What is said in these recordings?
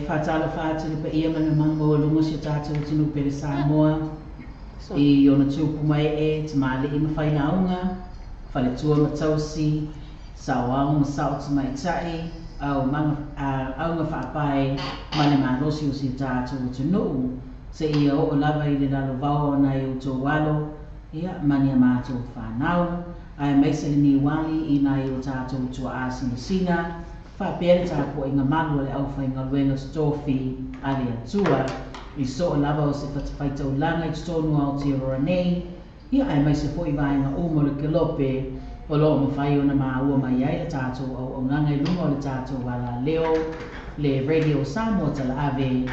Faatalofa atu i le paia ma le mamalu maualuga o si o tatou atunuu pele Samoa i ona tupu ma ee, tamalii ma failauga, faletua ma tausi, saoao ma sao tamaitai, auga faapae ma le malosi o si o tatou atunuu, seia oo lava i le lalovaoa o nai outou alo, ia, ma ni a matou fanau, aemaise le niuali i nai o tatou tuaa sinasina, faapea le tapuaiga malu a le aufaigaluega totofi a le Atua i soo lava o se fatafaitaulaga i totonu o Aotearoa nei, ia, aemaise foi vaega uma o le kelope o loo mafai ona maua mai ai le tatou auaunaga i luga o le tatou alaleo, le Radio Samoa Talaave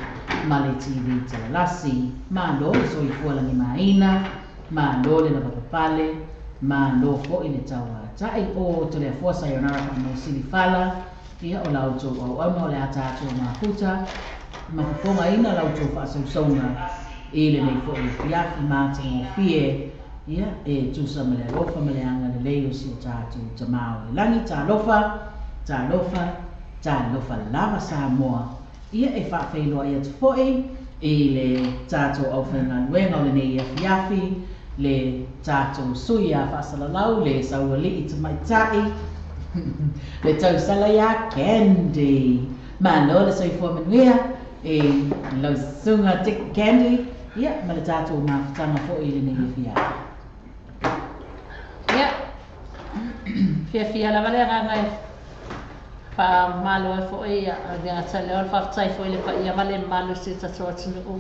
ma le TV Talalasi. Malo le soifua lagimaina, malo le lavapapale, malo foi le tauatai. O Toleafoa Sayonara Faamausili Fala, ia, o la outou auauna o le a tatou mafuta ma fofogaina la outou faasausauga i lenei foi afiafi matagofie, ia, e tusa ma le alofa ma le agalelei o si o tatou Tamā o le lagi. Talofa, talofa, talofa lava Samoa. Ia, e faafeiloai atu foi i le tatou aufaigaluega o lenei afiafi, le tatou sui ia faasalalau, le saualii tamaitai, le tausala iā Candy. Malo le soifua manuia e lau susuga Dick Candy, ia, ma le tatou mafutaga foi i lenei afiafi. Ia, fiafia lava le agaga e faamalo ai foi ia le gata lea o le faafetai foi i le paia ma le mamalu o si o tatou atunuu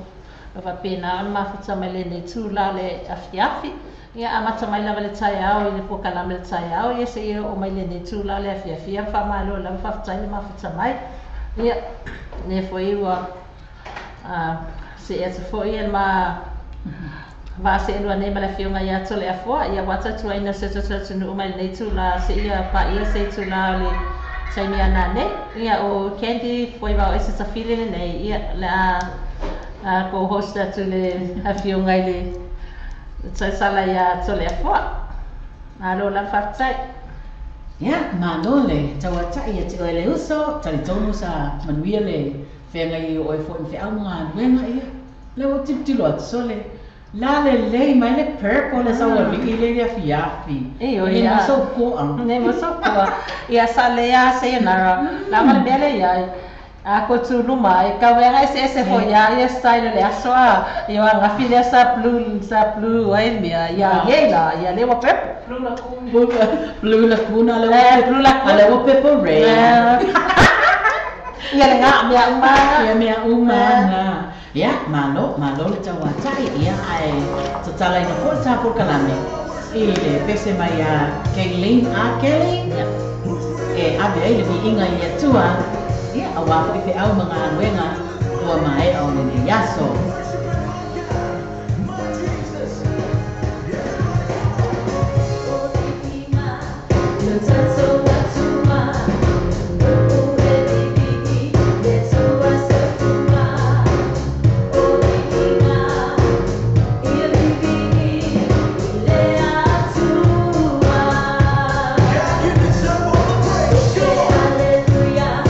o faapena ona mafuta mai lenei itulā o le afiafi. Ia, amata mai lava le taeao i le polokalame o le taeao, ia, seia oo mai lenei itulā o le afiafi. Ia, faamalo lava, faafetai le mafuta mai. Ia, lea foi ua see atu foi le ma vaa seelua nei ma le afioga ia Toleafoa, ia, ua tautuaina si o tatou atunuu mai lenei itulā seia paia se itulā o le taimi a nanei. Ia, o Candy foi vao ese tafili lenei, ia, le a co-host atu le afioga i le tausala ia Toleafoa. Malo lava, faafetai. Ia, malo le tauatai ia te oe le uso. Talitonu sa manuia le feagai o oe foi ma feau ma galuega. Ia, le ua tilotilo atu sole la lelei mai le purple le saualii le le afiafi. Ioe. Le masaukoa. Ne masaukoa. Ia, sa lea sayonara lava le mea le iai a ko tulu mai ka wega ese ese fo ia ia style le aso a ia ngafi le sa blue ai mea ia ye la ia le wa purple. Blue Lagoon. Blue Laguna le. Blue Lagoon. Le wa Purple Rain. Ia le ngā mea uma. Ia mea uma na. Ia, malo, malo le tauatai. Ia, ae tatalaina foi le tatou kalame i le pese mai a Kaylene a Kelly e ave ai le viiga i le Atua, ia, auā foi feau ma galuega ua maea o lenei aso. Hallelujah.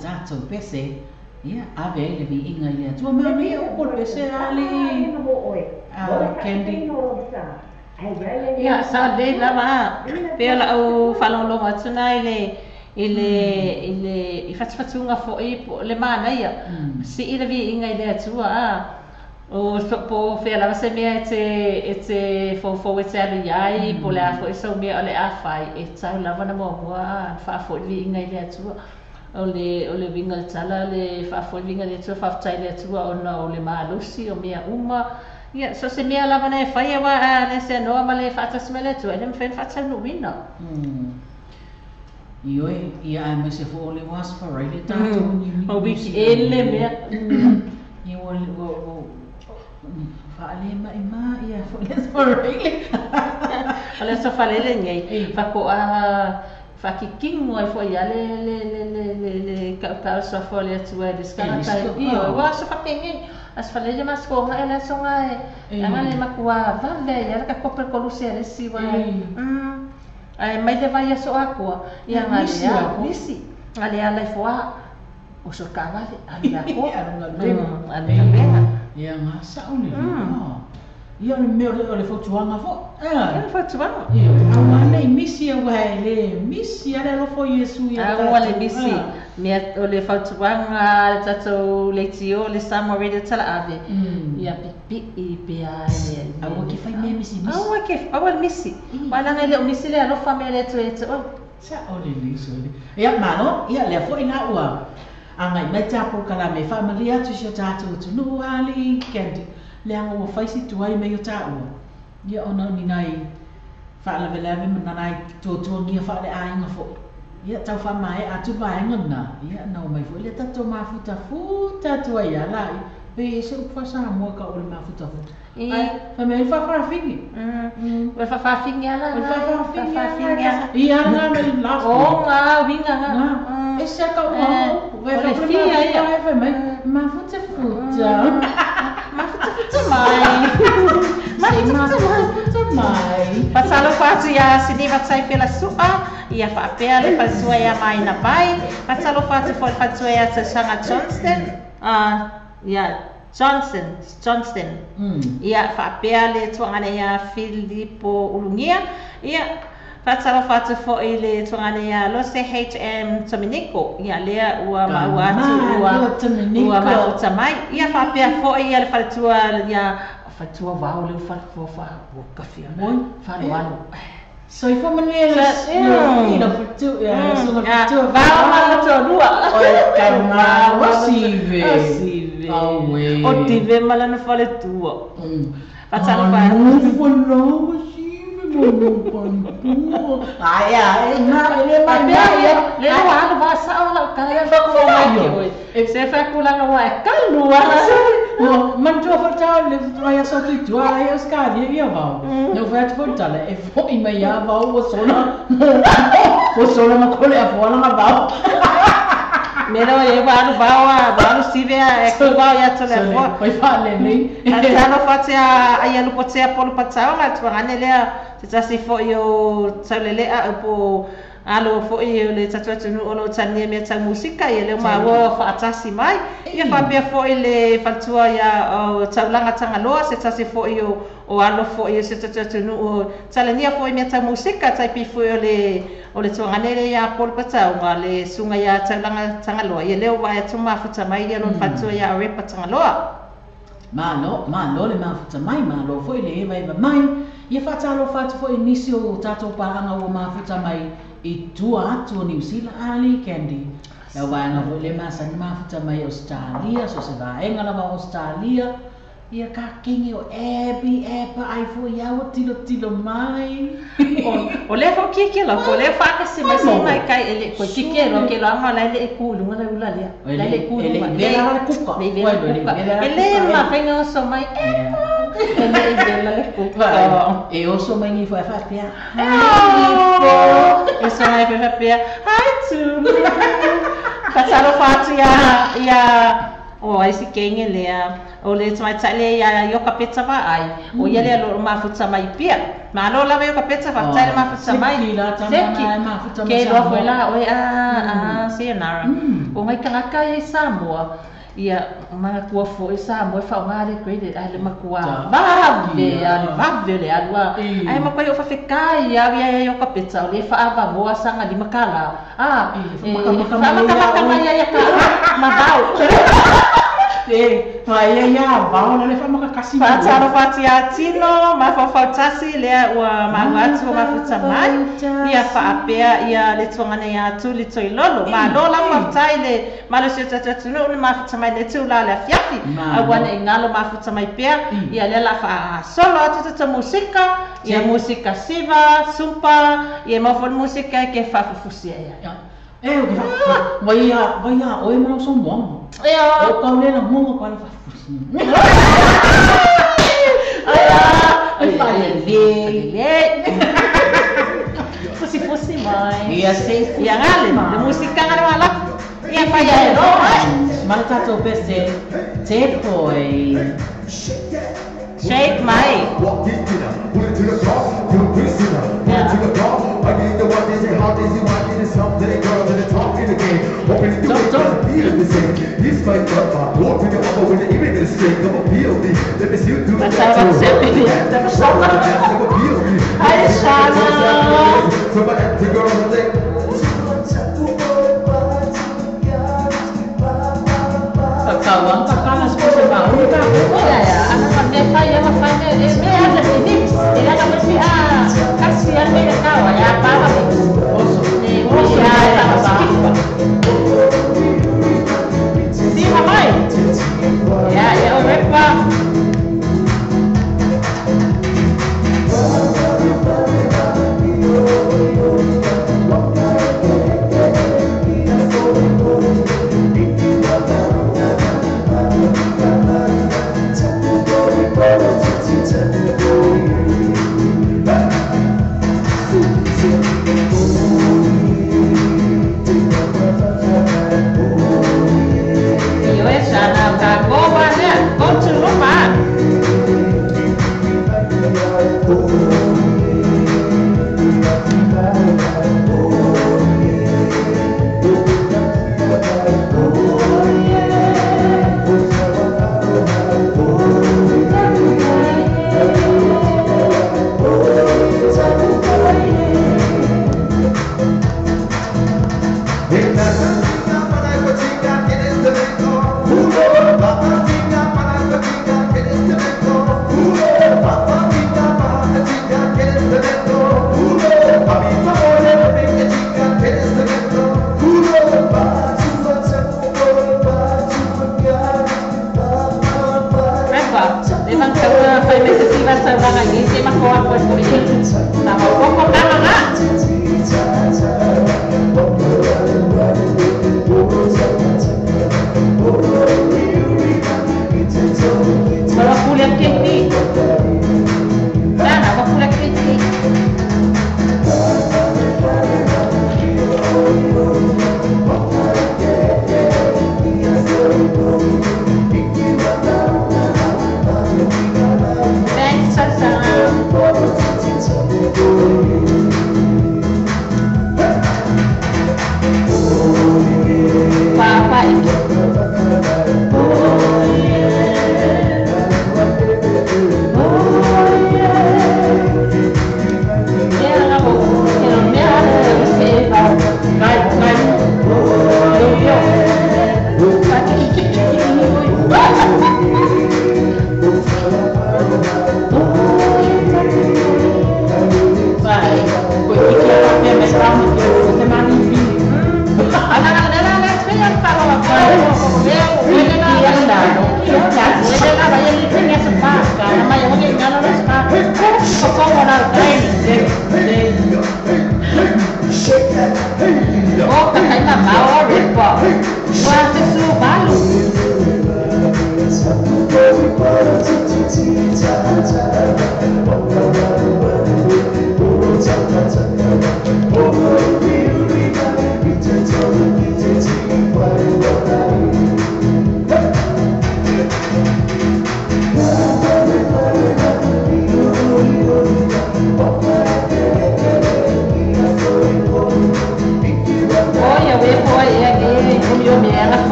tatou pese, ia, ave ai le viiga i le Atua. Manaia upu o le pese alii Candy. Ia, sa lelei lava pei o lau faalogologo atu na i le i le i le i fatufatuga foi po o le manaia sii le viiga i le Atua a o po o fea lava se mea e te foufou e te alu i ai po o le a foi sau mea o le a fai e tau lava na muamua faafoi le viiga i le Atua. O le uiga o le tala le faafoi le viiga i le Atua, faafetai i le Atua ona o le malosi o mea uma. Ia, so se mea lava na e fai aua a le seanoa ma le faatasi mai le Atua, e le mafai ona faataunuuina. Ioe, ia aemaise foi o le ua aso Faraile tatou O wiki ele mea. Ia ua faalemaʻimaʻi a foi le aso Faraile. O le aso Faraile lenei, faatoa faakikinu ai foi ia le le le le le le kaukau suafa o le Atua i le tagata. Ioe, ua aso faapenei. Aso Faraile ma aso Toga e le aso ga e aga le matua vave ai ia le takope koluse a le isi uae. Ae mai le vai aso atoa, ia galea, misi, galea ala ifo a, oso le taavale, alu i le atoa. Alu galuega. Alu galuega. Ia ga sao lelei. Ia o le mea o le fautuaga foi. Ia le fautuaga. Ioe, aua ne i misi aua e le misi lava le alofa o Iesu ia tatou. Aua le misi. Mea o le fautuaga a le tatou leitio le Samoa Radio Talaave, ia pipii pea i le Aua ke fai mea misimisi. Aua ke, aua le misi. Aua leaga e le o misi le alofa mea le Atua ia te oe. Sao lelei sole. Ia malo, ia lea foi la ua agai mai tatou kalame e faamalie atu i si o tatou atunuu alii Candy, leaga ua fai si tuai mai o taua, ia ona o ni nai faalavelave ma nai tuatuagia faaleaiga foi. Ia tau faamaea atu le vaega lena, ia ona omai foi lea tatou mafutafuta atu ai lava laia. Pei e ese upu faa-Samoa ka o le mafutafuta. Ae fai mai ai le faafaafine. O le faafaafine lava O le lena. faafaafine Faafaafine lava. Ia lena mai le last O word. ga uiga ga. Na, ese lava ka uaga upu. O Vai le fai fia mafuta ia. ai fai mai mafutafuta. Mafutafuta mai. Se Mafutafuta mai. mafutafuta mai. Faatalofa atu ia Siniva Taipela Sua, ia faapea le faletua ia Maina Vai. Faatalofa atu foi le faletua ia Tausaga Johnston, ia Johnson, Johnston. Ia faapea le tuagana ia Filipo Ulugia. Ia faatalofa atu foi le tuagana ia Lose H.M. Dominico. Ia lea ua maua atu ua Malo Dominico. ua mafuta mai. Ia faapea foi ia le faletua ia faletua vao le faletua fa ua kafi ona. Oi. Faaaloalo. Soifua manuia le i lau faletua, ia susuga faletua. Vao ma le toalua. O tama, o sive. O sive. Auē. O tive ma lana faletua. Faatalofa. Alofa lava sive ma lou faletua. Ai ai, na e le mai Faapea mai. ia, le ua alu vaasao lau tala ia faafofoga mai ke oe. Se faakulaga ua e kalu ala. Ua manatua foi tau le vaiaso atu i tua ai Australia ia vao. Na ou fai atu foi le tala e foi mai lava vao ua sola. Ua sola ma kole afoa langa vao. Mea lea ua ua alu vao a ua alu sive a e ku vao ia te le Sole, afoa. fai faalelei. Faatalofa atu ia ai alu potea polu pataoga tuagane lea se tasi foi o taulelea po o alo foi o le tatou atunuu o lo o tania mea tau musika ia lea ua maua faatasi mai. Ia faapea foi le faletua ia o taulaga Tagaloa se tasi foi o o alo foi o se tatou atunuu o talania foi mea tau musika tai pei foi o le o le tuagane lea ia Polu Pataoga le susuga ia Taulaga Tagaloa ia lea ua vaai atu mafuta mai ia lona faletua ia Arepa Tagaloa. Malo, malo le mafuta mai, malo foi le evaeva mai. Ia faatalofa atu foi i nisi o tatou paaga ua mafuta mai i tua atu o Niu Sila, Ali Candy. Lau vaega foi lea masani mafuta mai Ausetalia, so se vaega lava o Ausetalia. Ia ka kenge o Abby, Epa ai foi au ua tilotilo mai. O lea foi keke loa, po o lea faatasi mai se mai kai e le koe keke loa ke loaga la e le i ku i luga le ula lea. La e le i ku i E le luga. i vela lava le kuka. Le i vela le kuka. E le mafai ona oso mai, Epa! E le i vela le kuka. E oso mai nei foi faapea, Hi Ipo! E oso mai foi faapea, Hi Tulu! Faatalofa atu ia ia O ai si kenge lea o le tamaitai lea ia Ioka Peta vaai o ia lea lo mafuta mai pia malo lava Ioka Peta faafetai le mafuta mai seki ke loa foi la oe a sayonara o ngai tagata ia i Samoa ia manatua foi Samoa e faaaoga le credit ae le matua vave a le vave o le alu a ae makuai o faafetai au ia Ioka Peta o lea faaavagoa saga lima kala a faamakamaka mai ai ia mavau. Faia ia vao le faamakakasi faatalo faatiatino mafaufau lea ua malu atu o mafuta mai ia faapea ia le tuagana ia tuli toilolo malo la faafetai le malosi o tatou atunuu le mafuta mai le tula le afiafi aua ne i galo mafuta mai pea ia lea la faasolo atu tatou musika ia musika siva sumpa ia mau foi musika e ke faafufusia ia. Vai ia oe ma lau saunoaga. O tau le lagoga koa le faafufusi. Ai faalelei. Fusifusi mai. Ia sei ia gale le musikaga le malako. Ia faia e lo ai. Ma le tatou pese te poi. Shake mai. Ai Shana. Kakauang kakala se maui ka. Ya ya, ana me fai ya fai me me ana ni ila ka me a kasi ya me ka wa ya pa pa. Oso. Ne oso ya pa pa. Si mamai. Ya ya o repa.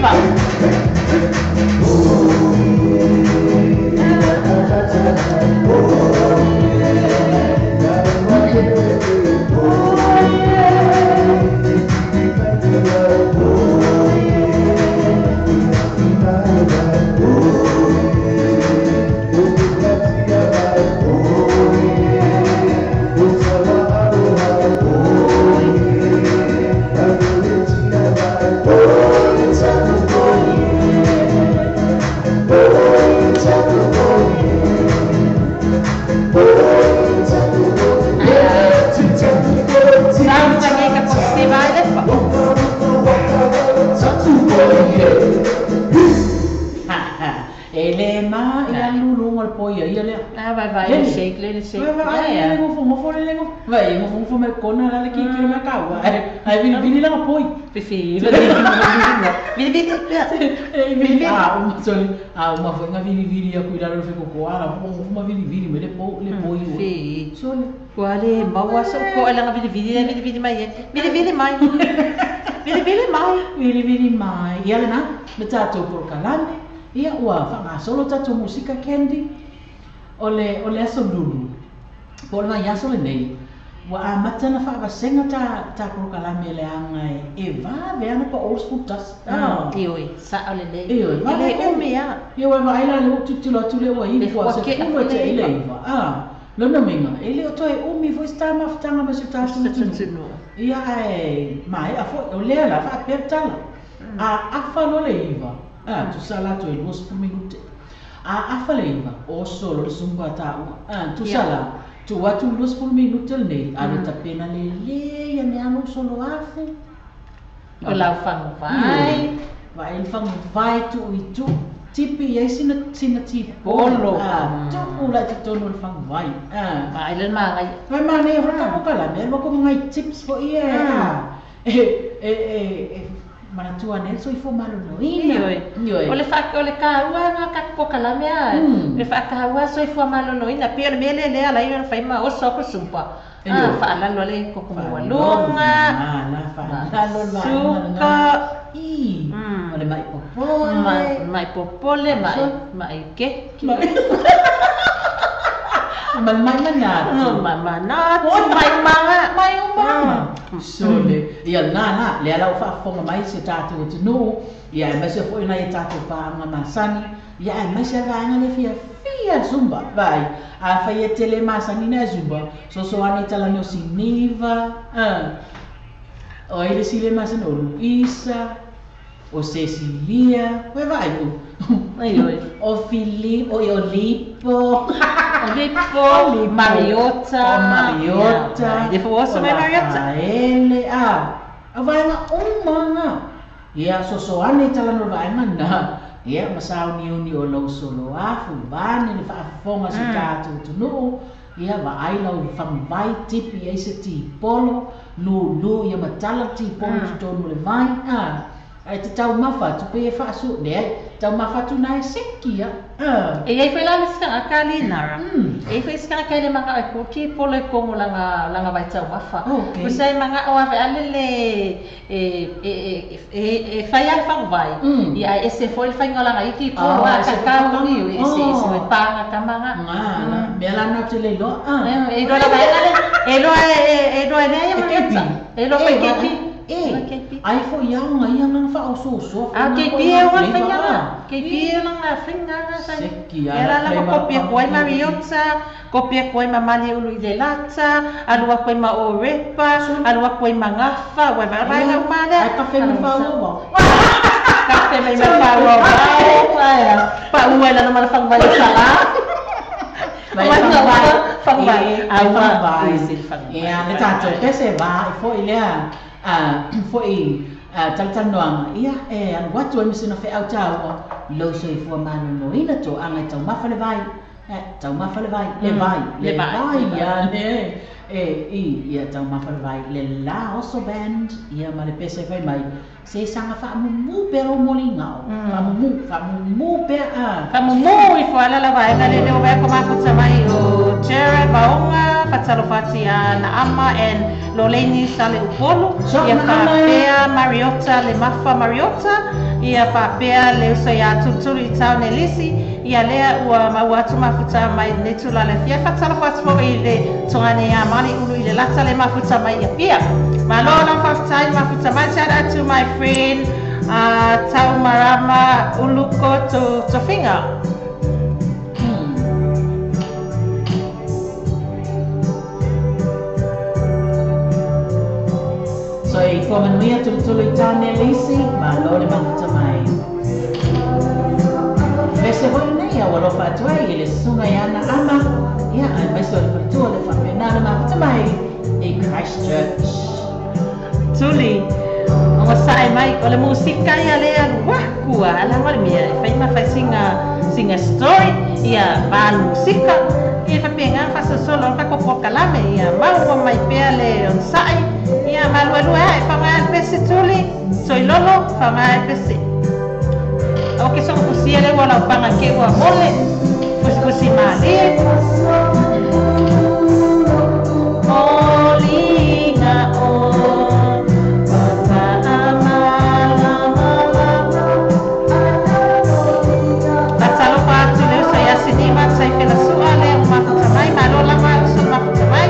iva. Uma foi nga vili vili ya kuila lo feko koala uma vili vili me le po i sole kuale maua so ko ala nga vili vili vili vili mai vili vili mai vili vili mai vili vili mai ia na me tato por kalane ia ua fa solo tato musika candy ole ole aso lulu por ma ia sole nei ua amata na faavasenga ta polokalame le aga e vave ana pa old school tas. Ioe, sa'o lelei. Ioe, e lē umi a. Ioe, vaai la le ou tilotilo atu lea ua ivi fua se pulu e te'i le iva. Lona uiga, e lē o toe umi foi se tā mafutaga ma se tatou atunuu. Ia ae mae'a fo'i, o lea la faapea le tala. A afa loa le iva, tusa latou e 20 minute. A afa le iva, oso loa le zumba a tāua. Tusa la, tu atu 20 minute lenei, alu tapena lelei ane alo solo afu. O lau faguvai. Vaai le faguvai tuu i tuu, tipi i ai sina tipolo. Tuu la i totonu o le faguvai. Vaai le magai. Vai manaia foi tapo kalame, alu aku magai tips foi e manatua ane le soifua maloloina. Ioe. O le kāua nga kapokalame a. Le faakāua soifua maloloina. Pei o le mea lea lea alai ona fai ma oso aku sumpa. Faalalo ale koko maualuga. Faalalo le suka. O le mai popole. Mai popole, mai keki. Ma mai manatu. Mai manatu, mai umaga. Mai umaga. Sole, ia na le ala o faafofoga mai se tatou atunuu, ia e maise fo'i nai e tatou paaga masani, ia e maise a vaega le fiafia zumba, vai. A fai e tele masani na zumba, soso ane talani o Siniva, o ai le sile masani o Luisa, o Cecilia, ué vai u. O Filipe, o Lipo. Lipo, Mariota. Mariota. O Rafaele, a vaega uma ga. Ia soso ane talani o vaega na. Ia masauniuni o lou solo afu, vane le faafofoga se tatou atunuu. Ia vaai lau faguvai tipi ai se tipolo, lulu ia matala tipolo totonu o le vai. Ai te taumafa atu pe e faasu leai taumafa atu na e seki ia. E iai foi la le sikagaka linara. E iai foi sikagaka i le maga'o e kuki polo e kogo laga vaitaumafa. Pusa e maga'o aveale le e fai a le faguvai. Ia ae ese foi le faiga o laga iki polo akakau iu ese ese e paga kamaga. Mea lana ou te le iloa. E iloa lava ega le e iloa e lea ia mariota. E iloa foi kepi. Ai foi aoga ia agaga faaosoosoa. KP e oga le faigaga. KP e laga faigaga Seki ia la lava kopi aku ai Mariota, kopi aku ai ma mali ulu i le lata, alu aku ai ma Orepa, alu aku ai ma Gafa, ua vaevaega uma lea. Ai kafe mai faauau. Kafe mai ma faauau. Paua i lalo ma le faguvai o salā. Faguvai. Faguvai. Ia le tatou pese vaai foi lea. Foi talatalanoaga ia e alu atu ai ma sina fe'au tāua lou soifua maloloina to'aga e taumafa le vai, taumafa le vai, le vai, le vai ia le e ia taumafa le vai le la oso band ia ma le pese fai mai se saga fa'amumū pea lou moliga'o, fa'amumū, fa'amumū pea fa'amumū ifo ala la vaega le leo vaea komafuta mai o Jared Vaoga fatalofati a Naama and Loleni Sale Upolu ia faapea Mariota le Mafa Mariota Ia faapea le uso iā Tulutulu i taone lisi, ia lea ua maua atu mafuta mai lenei itula o le afiafi. Faatalofa atu foi i le togane ia Mali Ulu i le lata le mafuta mai i Apia. Malo lau faafetai le mafuta mai. Shout out to my friend Taumarama Uluko Tofiga. Soifua manuia Tulutulu i taone lisi, malo le mafuta mai. Pese foi lenei au alofa atu ai i le susuga i ana ama, ia aemaise o le faletua le faapena le mafuta mai i Christchurch. Tuli, ogosaʻi mai, o le musika ia lea alu aku a ala ma le mea e fai ma fai singa story ia va le musika e faapega faasolosolo o le tatou polokalame ia maua mai pea le onosaʻi ia malualua ae faaaoga le pese tuli soilolo faaaoga le pese o ke soga fusia le ua laupaga ke ua mole kusikusi malie moliga o Faatalofa atu le uso ia Sinima Saifelasua lea ua mafuta mai malo lava uso le mafuta mai.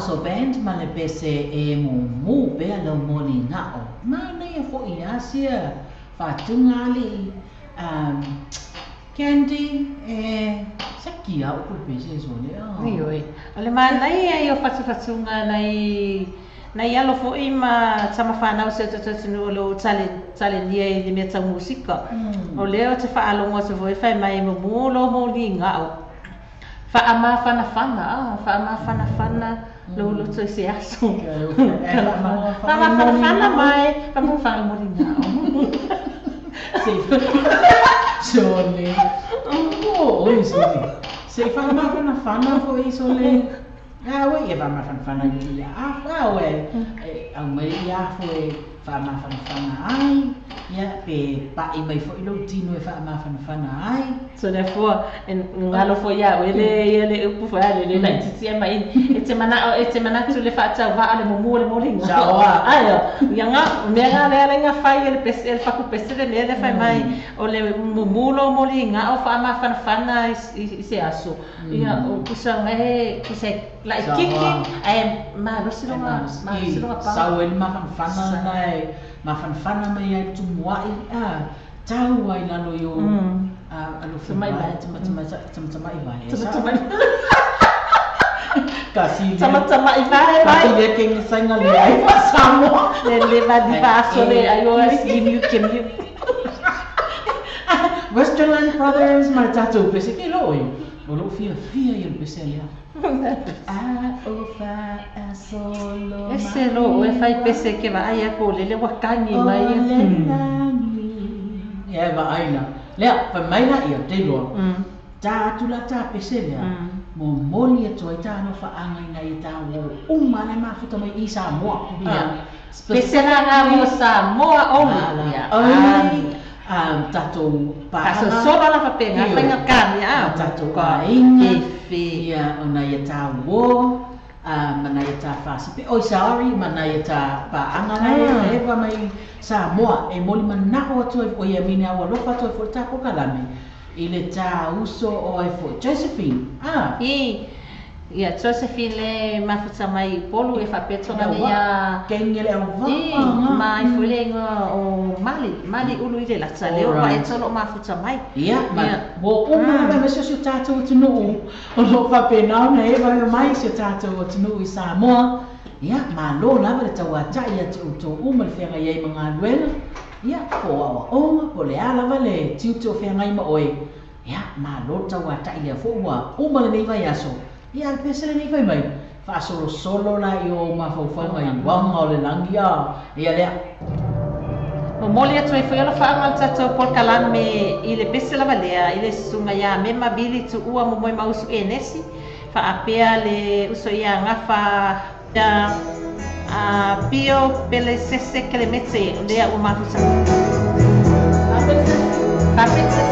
Faaoso Band ma le pese e mumu pea lau moliga'o. Manaia fo'i asia faatuga ali'i Candy e saki a'u po le pese sole a. Ioe. O le manaia ia o fatufatuga nai nai alo fo'i ma tamafanau se o tatou atunuu o loo talenia i le mea tau musika. O lea ou te faalogo atu foi fai mai mumu lou moliga'o faamafanafana a faamafanafana lou loto i se aso. Faamafanafana mai faamafanafana moliga'o. Sole. Oh, oi sole. Se faamafanafana fo'i sole. A ue ia faamafanafana i ia afu a ue e aumai ia afu e faamafanafana ai ia pe pa'i mai fo'i lou tino e faamafanafana ai. So therefore galo foi ia oe le ia le upu foi ale le laitiiti e mai e te mana'o e te manatu le fa'atauva'a le mumu o le moliga. Sa'oa. Aia ia ga mea ga lea le gafai e le pese e le fakupese le mea lea fai mai o le mumu lou moliga'o fa'amafanafana i se aso ia o pusa e pusa laʻikiki ae malosi loga malosi loga pa. Sau ai le mafanafana na e mafanafana mai ai tumua'i a tau ai lalo i o alofa mai tamatama'i vae Tamatama'i. Kasi Tamatama'i vae mai. Kasi le kenge sainga le ai fa Samoa. Le le vali fa'aso le ai o simiu kemiu. Westerland Brothers ma le tatou pese ke loo e o loo fiafia ia le pese lea a o fa a solo. Ese lo e fai pese ke vaai aku o lele ua kagi mai. O le lagi ia e vaai la lea fai mai la ia teiloa tā atu la tā pese lea momoli atu ai tā alofa'aga ina ia tā uo uma le mafuta mai i Samoa. Ia pese la ga mo Samoa only ia. Only tatou paaga fa'asolosolo la fapega faiga kami a tatou aiga efe ia ona ia tā uo ma nai ia tā fasipe oi sorry ma nai ia tā paaga la e eva mai Samoa e moli mana'o atu ai o ia mine au alofa atu ai fo'i le tā pokalame i le tā uso o ai fo'i Josephine a. I ia Josephine le mafuta mai Upolu e fa'apea toga ia kenge le auva'a i ma ai foi le igoa o Mali Mali Ulu i le lata lea ua e tolo mafuta mai. Ia ma ua uma lava ma se o tatou atunu'u o loo faapena ona eva mai si o tatou atunu'u i Samoa. Ia malo lava le tauata'i ia te outou uma le feagai ai ma galuega ia po o a'oa'oga po o le a lava le tiute o feagai ma oe ia malo le tauata'i lea fo'i ua uma lenei vaiaso ia le pese lenei fai mai fa'asolosolo la i o mafaufauga i uaga o le lagi a ia lea. Momoli atu ai foi alofa'aga le tatou polokalame i le pese lava lea i le susuga iā Mema Vili Tu'ua mo Moemausu Enesi fa'apea le uso ia Gafa ia a Pio Pelesese Kelemete lea ua mafuta fa'apesese.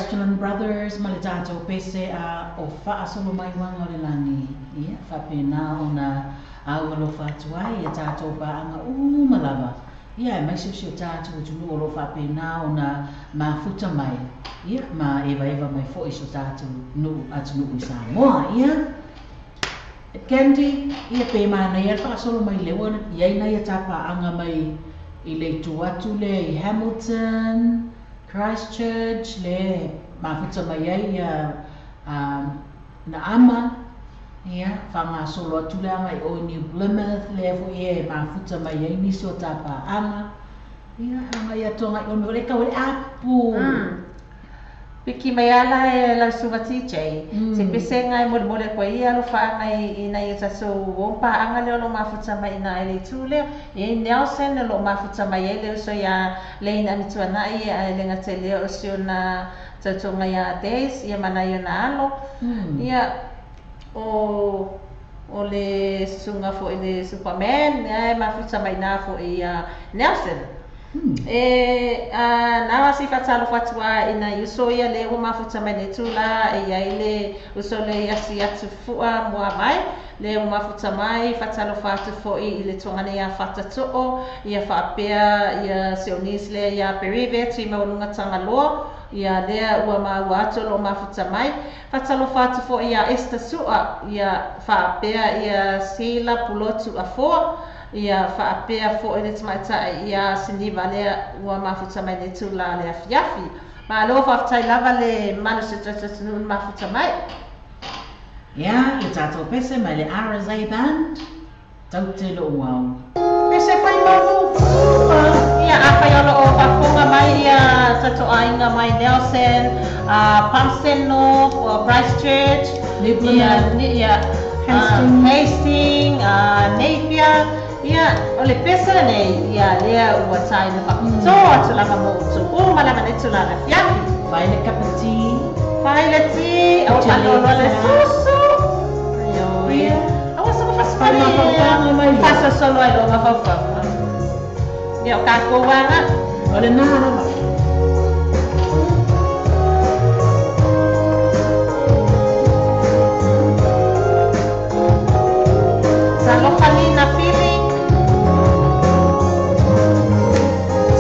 Restaurant Brothers ma le tatou pese a o faasolo mai uaga o le lagi. Ia, faapena ona aualofa atu ai ia tatou paaga uma lava. Ia, aemaise o si o tatou atunuu o lo o faapena ona mafuta mai, ia, ma evaeva mai foi i so tatou nuu atunuu i Samoa. Ia, Candy, ia pe manaia le faasolo mai lea ua i ai nai a ta paaga mai i le itu atu lea i Hamilton, Christchurch, lea e mafuta mai ai ia Naama, ia, faagasolo atu le agai i o i New Plymouth, lea foi e mafuta mai ai nisi o ta paaga, ia, agai atu agai i o le tau ai le apu. Piki mai ala e lau susuga TJ, se pesega e molemole atu ai ia alofaaga i nai o tatou o paaga lea o lo o mafuta mai i ina i le itu lea. E i ai Nelson o lo o mafuta mai ai le uso ia Lane Amituanai ae le gata i lea o si ona tautoga ia Days ia ma nai ona alo. Ia o o le susuga foi le Superman ia e mafuta mai ina foi ia Nelson. E a na o si faatalofa atu lava i nai uso ia lea ua mafuta mai nei tula e i ai le uso lea i asi atu fua muavae lea ua mafuta mai faatalofa atu foi i le tuaga nei ia Fatatoo ia faapea ia si ou niece lea ia Perive Tuimaualuga Tagaloa ia lea ua maua atu o lo o mafuta mai faatalofa atu foi ia Esther Sua ia faapea ia Seila Pulotu Afoa Ia faapea foi le tamaitai ia Siniva lea ua mafuta mai nei tula le afiafi. Malo faafetai lava le manu se tatou atunuu na mafuta mai. Ia, le tatou pese mai le RSA Band, taute lou ao. Pese fai manu. Ia, afai o lo o faafofoga mai ia tatou aiga mai Nelson, Palmerston North, Christchurch, New Plymouth, ia, Hastings, Hastings, Napier, ia, o le pese lenei, ia, lea ua taina faapitoa atu lava mo outou uma lava nei tulaga afiafi. Fai le cup of tea. Fai le tea, aua faanoanoa le susu. Ioe. Aua sogo Fai mafaufauga mai loa. Faasolosolo ai loa mafaufauga. Ia, o tatou aga. O lena lava. Talofa Nina Pili.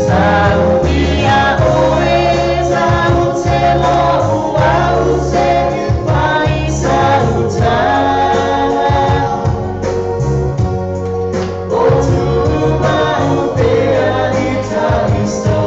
Sauia oe, saute lou au se fai sautaga. O tumau pea i taiso.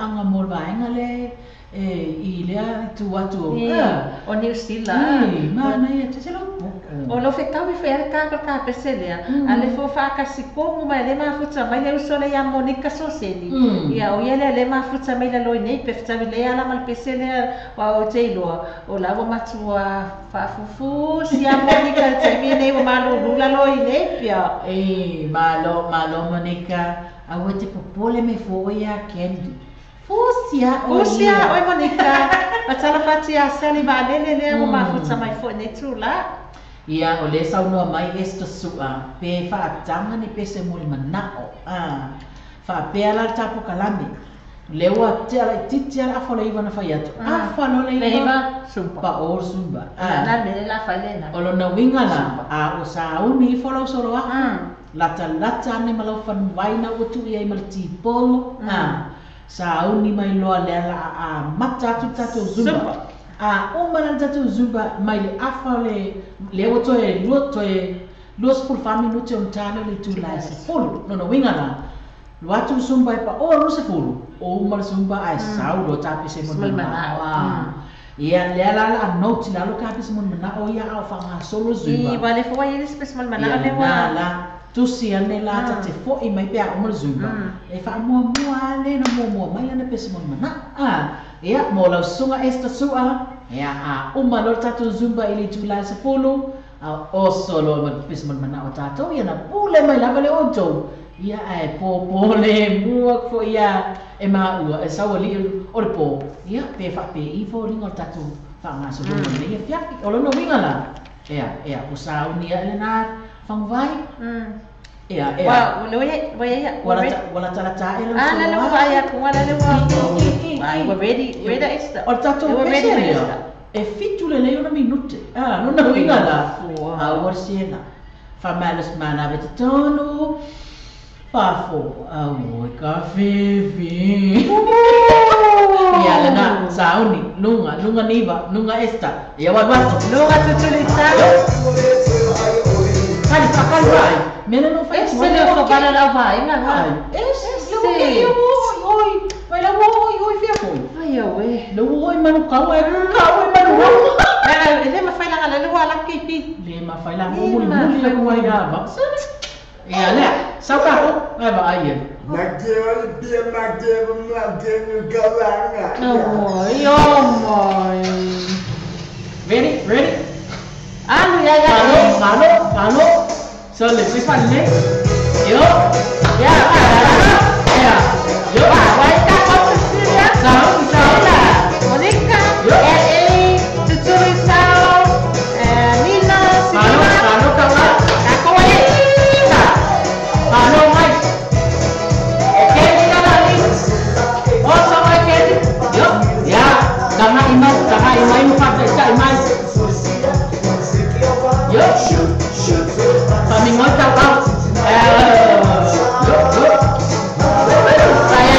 paaga mo le vaega le i lea itu atu o New Zealand. Manaia te se lau O lo fetau i whea ka ka pese lea. A le fo whaakasikomu mai le mafuta mai le uso le ia Monica Soseni. Ia o ia lea le mafuta mai le loi nei pe fetawi le ala ma le pese lea wa o te iloa. O la ua matua whaafufu si a Monica te mi nei wa malulu la loi nei pia. E malo malo Monica. Aua te popole me fo ia Candy. Fusia Fusia oi Monica. Matala fatia sali va lele lea ua mafuta mai fo nei tula. Ia o le saunoa mai e sua pe faataga ni pese mo le manao faapea la le tapokalame le ua tea laititi a le afa o le iva na fai atu afa loa le iva pa'o le sumba o lona uiga la a o sauni ifo lau soloaga latalata ane ma lau fanuvaina ua tu'i ai ma le tipolo sauni mai loa lea la amata atu tatou zumba a uma la tatou zumba mai le afa le le ua toe lua toe 24 minuti o matale le itula e 10 lona uiga la lo atu zumba e pa'oa 20 o uma le zumba ae sau loa tapese mo le manao ia lea la la note lalo kapese mo le manao ia a o faagasolo zumba i wale fo ia le pese mo le manao le wa la tusi ane la tate fo'i mai pe a uma le zumba e faamuamua a le na muamua mai lana pese mo le manao ia mo lau susuga Esther Sua ia a uma loa le tatou zumba i le itula e 10 a oso loa ma le pese mo le manao tatou ia na pule mai lava le outou ia ae pōpō le mua fo'i ia e maua e sauali'i o le pō ia pe faapēi foliga o le tatou faagasologa lenei afiafi o lona uiga la ea ea o sauni ae lenā faguvai ea ea ua latalata ae lau o le tatou pese lea e 7 lelei ona minute lona uiga la aua le siela faamalosi manave totonu pafo auoi ka fefe ia lena sauni luga luga niva luga Esther ia ua alu atu luga tutulisa kali faakali vaai mea lena ua fai atu ese le fobala lau vaaiga ai ese le ua keia ua oi oi vai la ua oi oi fia foi ai aue le ua oi manukau ai kau ai manuau le mafai laga le ua ala keipi le mafai la mulimuli le ua i ava ia lea sau kako ai vaai ia oi oh my ready ready alu ia ia malo malo malo so le fai faale yo ia ia yo vai ka ko Cecilia sau sau Monica Eli tutuli sau Nina malo malo kaka kako ai malo mai Kenny kala ni o sa mai Kenny yo ya tanga imai mo fa imai yo famingoi tau yo yo saya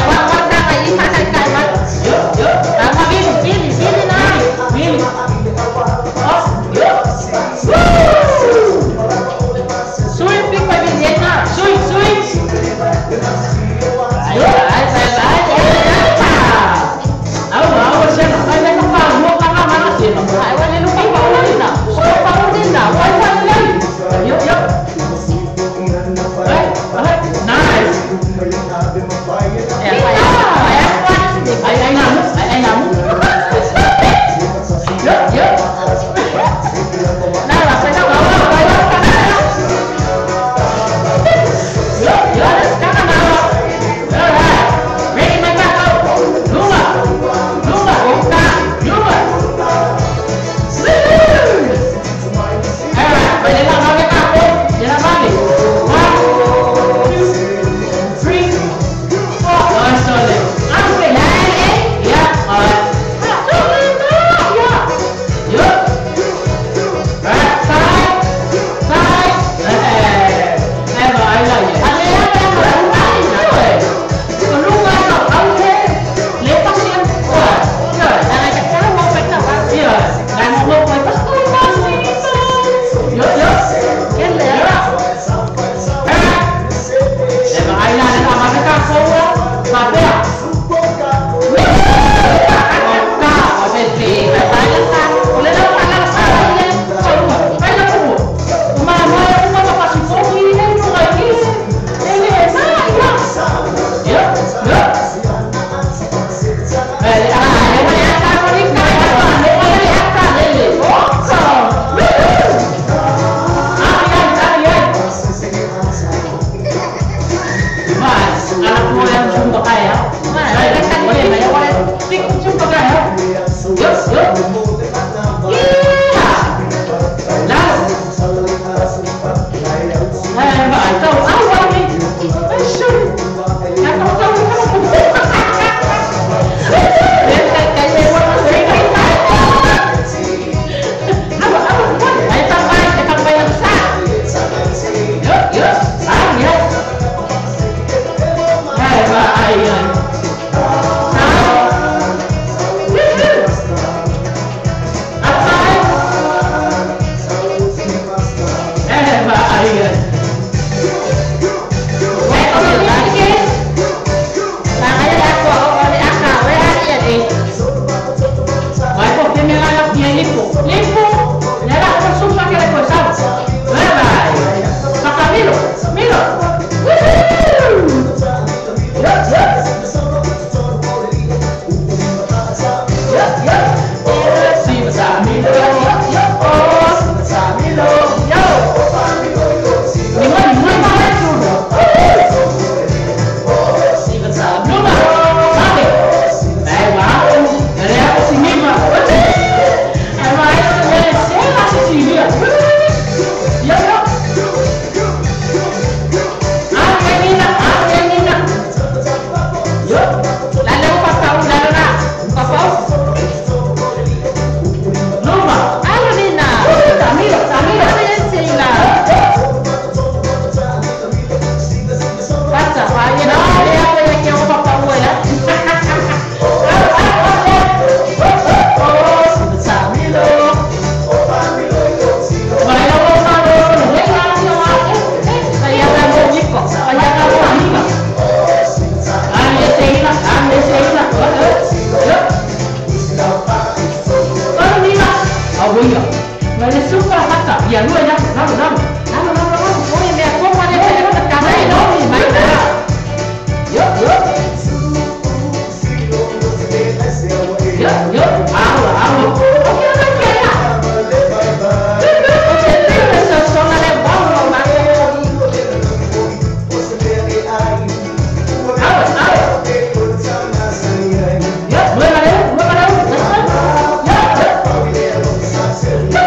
Yo, yo. Ah, Nina. Yo. Lalo papau, lalo na. Papau. Numa. Alo nina. Tamiro, tamiro. Ano yan sila? Basta, kaya na. Kaya kaya kaya ko papau eh. Oh, tamiro. Baila malo. Kaya ka mo niko. Kaya ka mo niko. Ah, seila, ah, seila. Yo. Alo nina. Ah, buia. Mas é super hata. Ya, lu ya, lalo, lalo. Lalo, lalo, lalo. Oye, me ako pa rin sa likod. Nagkamay, no? May na. Yo, yo. Yo, yo. Alo, alo. Okay naman kaya. Siyempre, sa sona na wow, no, ma. Alo, alo. Yo, muévale, muévale. Yo, yo.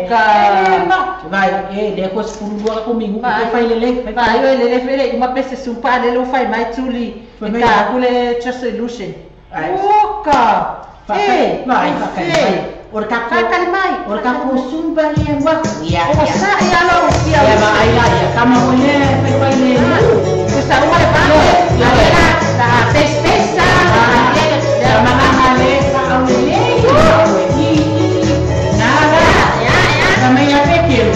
Ka Vai, e le ko sepulu lua ko mingu ko fai lele. Vai o lele fele uma pese sumpa lele fai mai tuli. Ka kule just solution. Oka. Eh, vai, vai. Ora ka mai. Ora ka ko sumpa le wa. Ya. O sa ya lo ya. Ya ba ai la ya kama ko le fai fai le. Ko sa uma le pa. Ya la pesa. Ya mana le sa au le. Na la. Ya ya. Kama ya pekelo.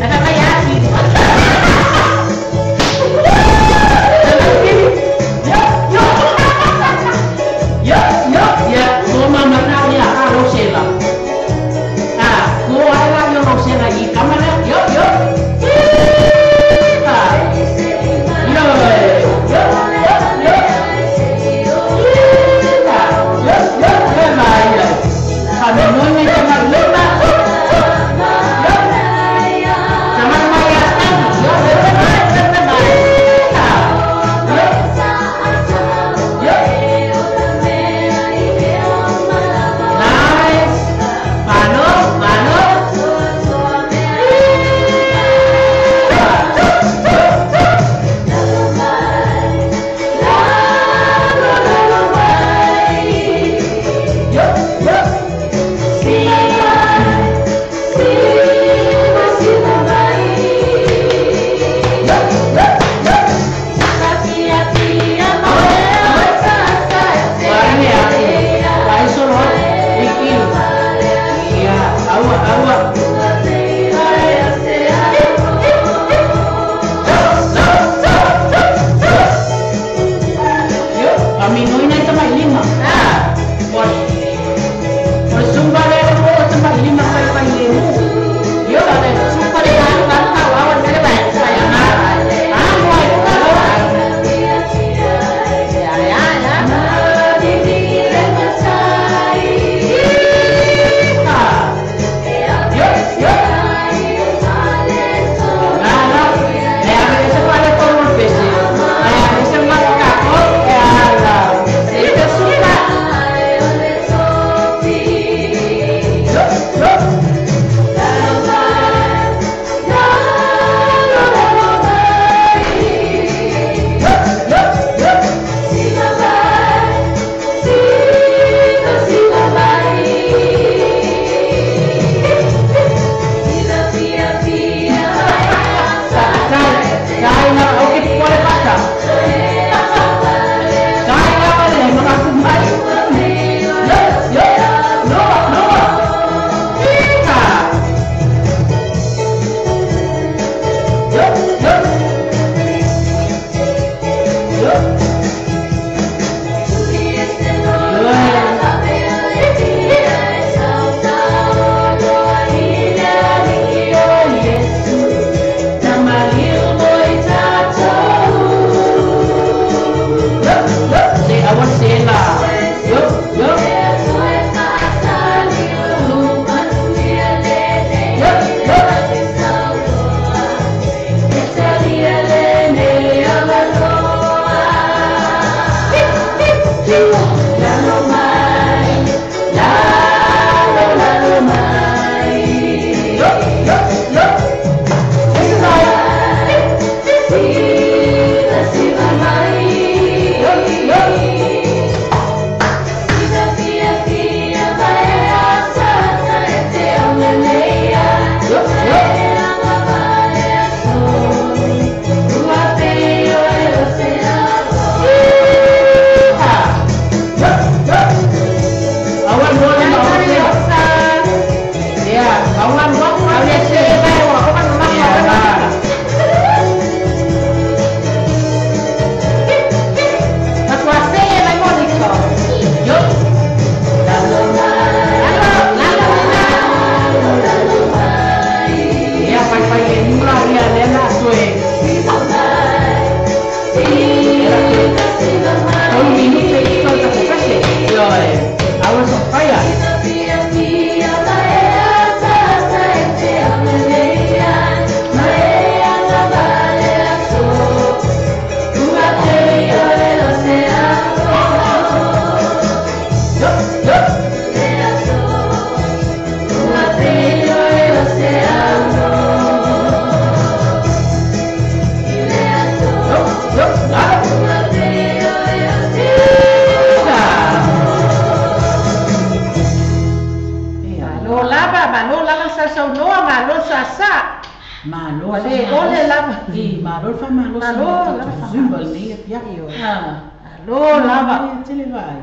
Na kama ya ki. Yo. Yo, ya, ko mama na ya Rosela. Ah, ko ala yo Rosela i kamana yo yo. Ah. Yo yo yo yo. Yo yo yo ma yo. Kami no ni kama lima. Yo. Kama ma ya yo yo yo ma. Yo. Yo. Nice. Mano, mano. Yo, yo. Yo, yo, yo. Vai solo. Iki. Ya, awa, awa. Yo, kami noi na tamai lima. Ah. Por por sumba le o tamai lima pai pai le mu. Yo, Sumpa le ha ba ka wa wa le ba sa ya ma. Ah, moi. Ya ya ya. Ah. Yo, yo. Nada. E a veces vale por un pese. E a veces más caco. E ala. E sumpa. Yo, yo. Yo, yo, yo. Kai, kai na, okay, pole pata. Kai na pale, makakumai. Yo, yo, no, no. Ika. Yo, yo. Yo. Yo, yo. Say, I want say la. Yo, yo. Yo, yo. Yo, yo, yo. This is all. Yo, yo. Yo, yo. Yo, yo. Awan mo na Yeah, awan mo. Awan Yeah. Yo. Yeah, pai pai le mula ia le la sue. Un minuto e falta que pase. Yo, awan so fire. Yo, yo. saunoa malo sasa. Malo le ole lava. I malo fa malo malo zumba le pia. Malo lava. Tele vai.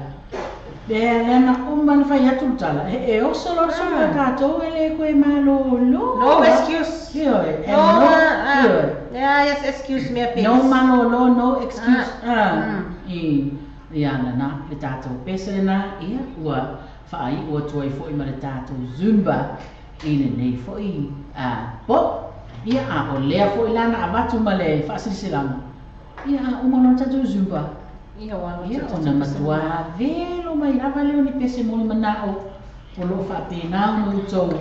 Le na uma na fai atu tala. E oso lo so ka to ele ko e malo lo. No excuse. No, yeah, yes, excuse me please. No malo lo, no excuse. I ia na le tatou pese na ia ua faai ua tuai foi ma le tatou zumba i lenei foi a po ia a o lea foi lana avatu ma le faasilasilama ia a uma lo tatou zumba ia ua ia ona matua velo mai lava leo ni pese mo le manao o loo faapenā ona outou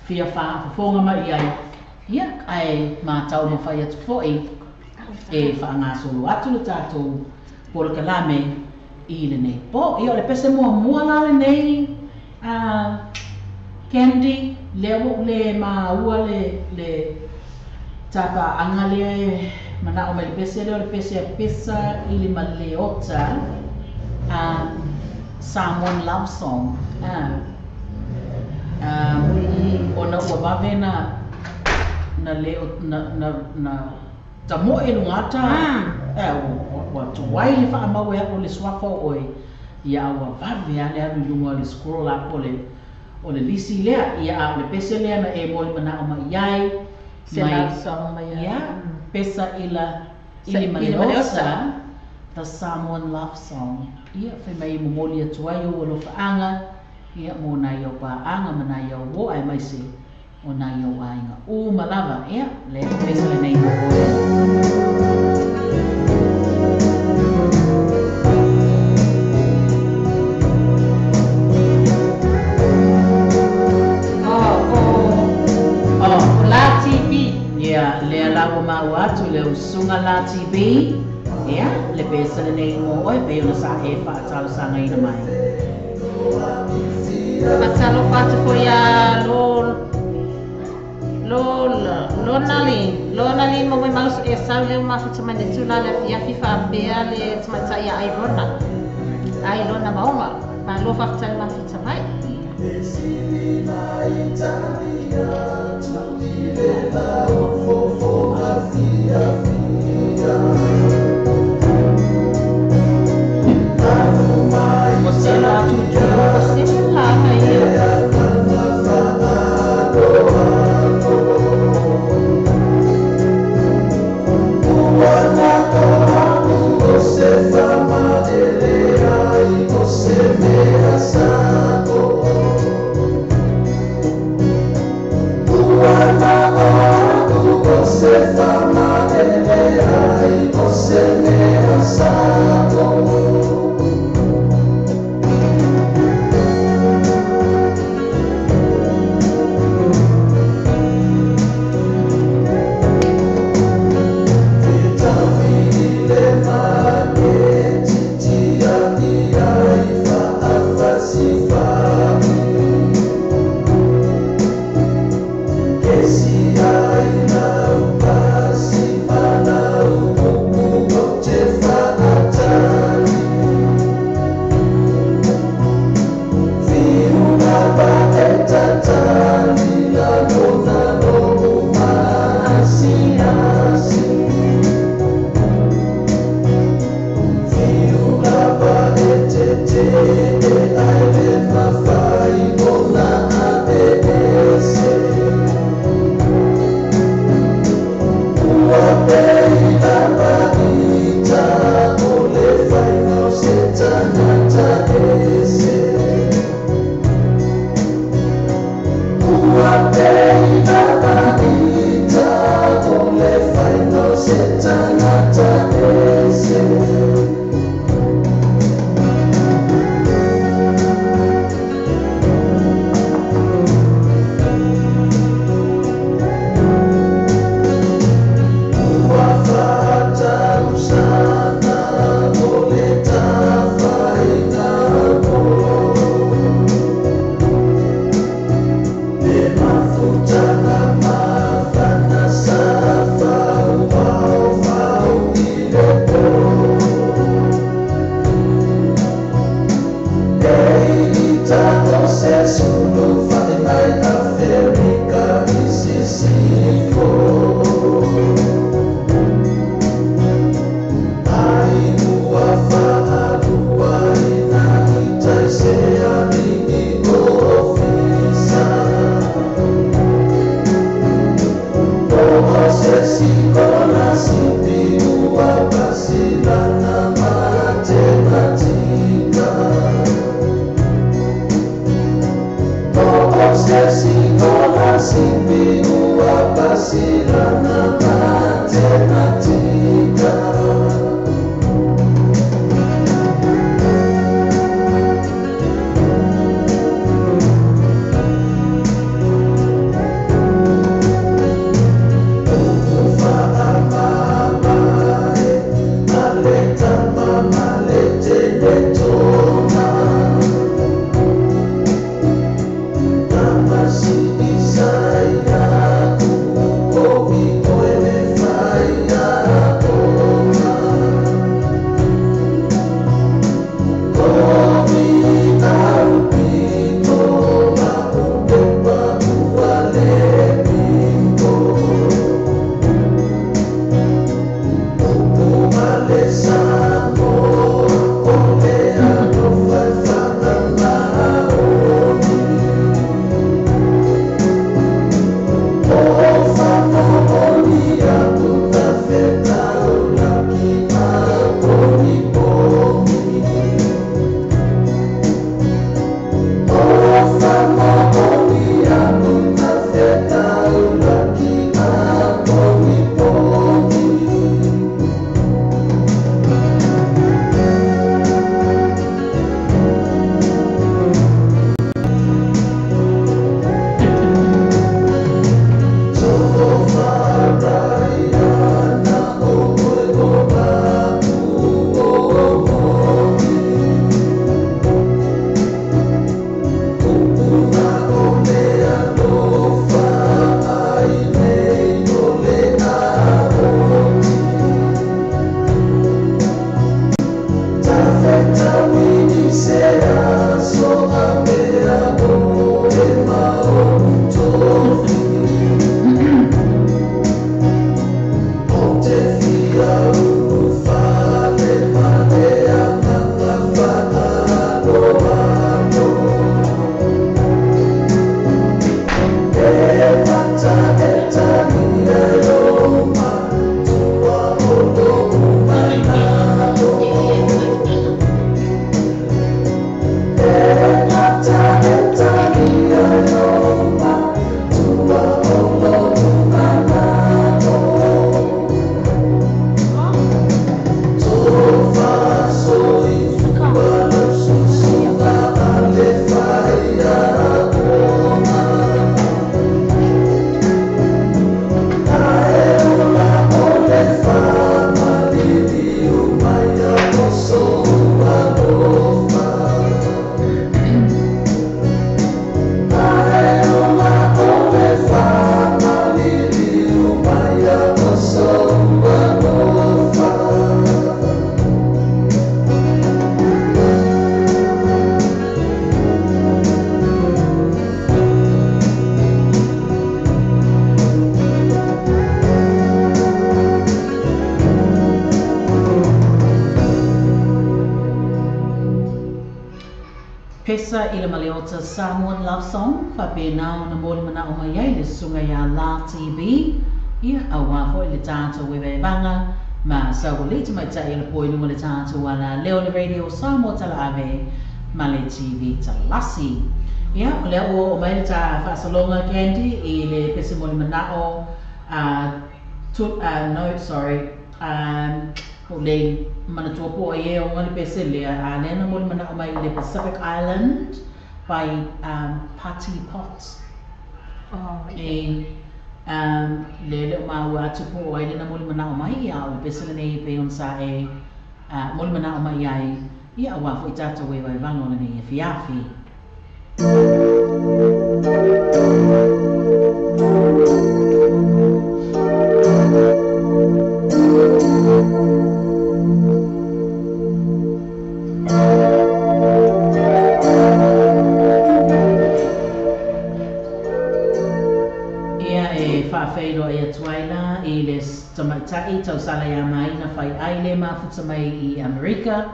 fia faafofoga mai ai ia ae matau mafai atu foi e faagasolo atu le tatou polokalame i lenei po. Ia o le pese muamua la lenei Candy lea ua ou le maua le tapaaga lea manao mai le pese lea o le pese a Pesa i le Maleota, Samoan Love Song. Ona ua vave na leo na tamoe luga ua tuai le faamau e o le suafa o oe ia ua vave a le alu i luga o le scroll up o le lisi lea ia a o le pese lea na e mo le manao mai ai se love song mai ia Pesa ila ili Maleota, the Samoan Love Song. Ia fai mai momoli atu ai ou alofaaga ia mo nai au paaga ma nai au uo ae maise o nai au aiga uma lava. Ia le pese lenei mo oe. La TV. Ia lea la ua maua atu le usuga la TV. Ia le pese lenei mo oe pei ona sa e faatalosagaina mai. Faatalofa atu foi ia Lonali mo mai maus e sau le mafuta mai le tula le afiafi faapea le tamaitai ia Airona. Airona Maoga. Malo faafetai mafuta mai. Sulu fa mai Afrika. Pesa i le Maleota Samoan Love Song, whapena o na moli mana o mai ai le sunga ia La TV, ia aua hoi le tātou wewe ma sa ua le tamaitai le poi lunga le tātou ala leo le radio Samoa Talaave ma le TV Talasi. Ia, o lea ua o mai le tā whaasalonga Candy i le pese moli manao o le manatua po e o ngā le pese lea a lea na moli manao mai le Pacific Island by Patty Potts. Oh, e le le o maua atu po ai le na moli manao mai ia o le pese le nei pe on sa e moli manao mai ai ia aua fo i tātou e waiwanga o le nei e fiafi. Tamaitai tau sala ia maina whai aile mafuta mai i Amerika.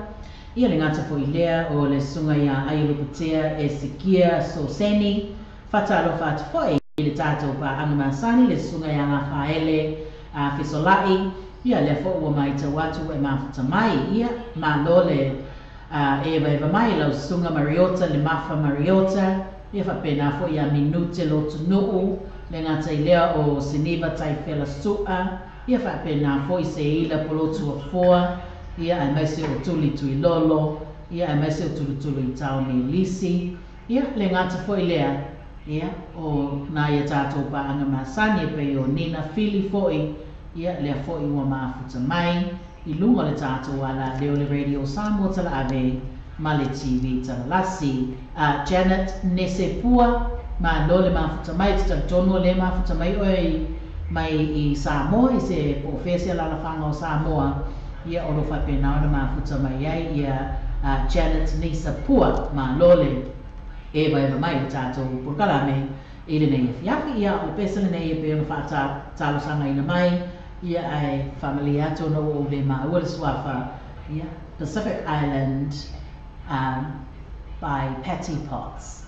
Ia le ngata fo i lea o le sunga ia ailupatea e sikia soseni. Whatalo whatafoi i le tātou pa angamasani le sunga ia ngā whaele a fisolai. Ia le fo ua mai tau atu e mafuta mai. Ia malo le e vaeva mai lau sunga Mariota le mafa Mariota. Ia faapena foi ia Minute Lotunuu, le gata i lea o Siniva Taifela Su'a, ia faapena foi Seila Polotuafoa, ia aemaise o Tuli Tuilolo, ia aemaise o Tulutulu i Taone Lisi, ia le gata foi lea, ia o nai a tatou paaga masani e pei o Nina Fili foi, ia lea foi ua mafuta mai i luga o le tatou alaleo le Radio Samoa Talaave ma le TV Talalasi. Janet Nesepua, malo le mafuta mai, te talitonu o lea e mafuta mai oe mai i Samoa, i se po o fea se alaalafaga o Samoa, ia o lo o faapena ona mafuta mai ai ia Janet Nesepua, malo le evaeva mai i le tatou polokalame i lenei afiafi. Ia o le pese lenei e pei ona faatalosagaina mai, ia ae faamalie atu ona ua ou le maua le suafa, ia Pacific Island by Patty Potts.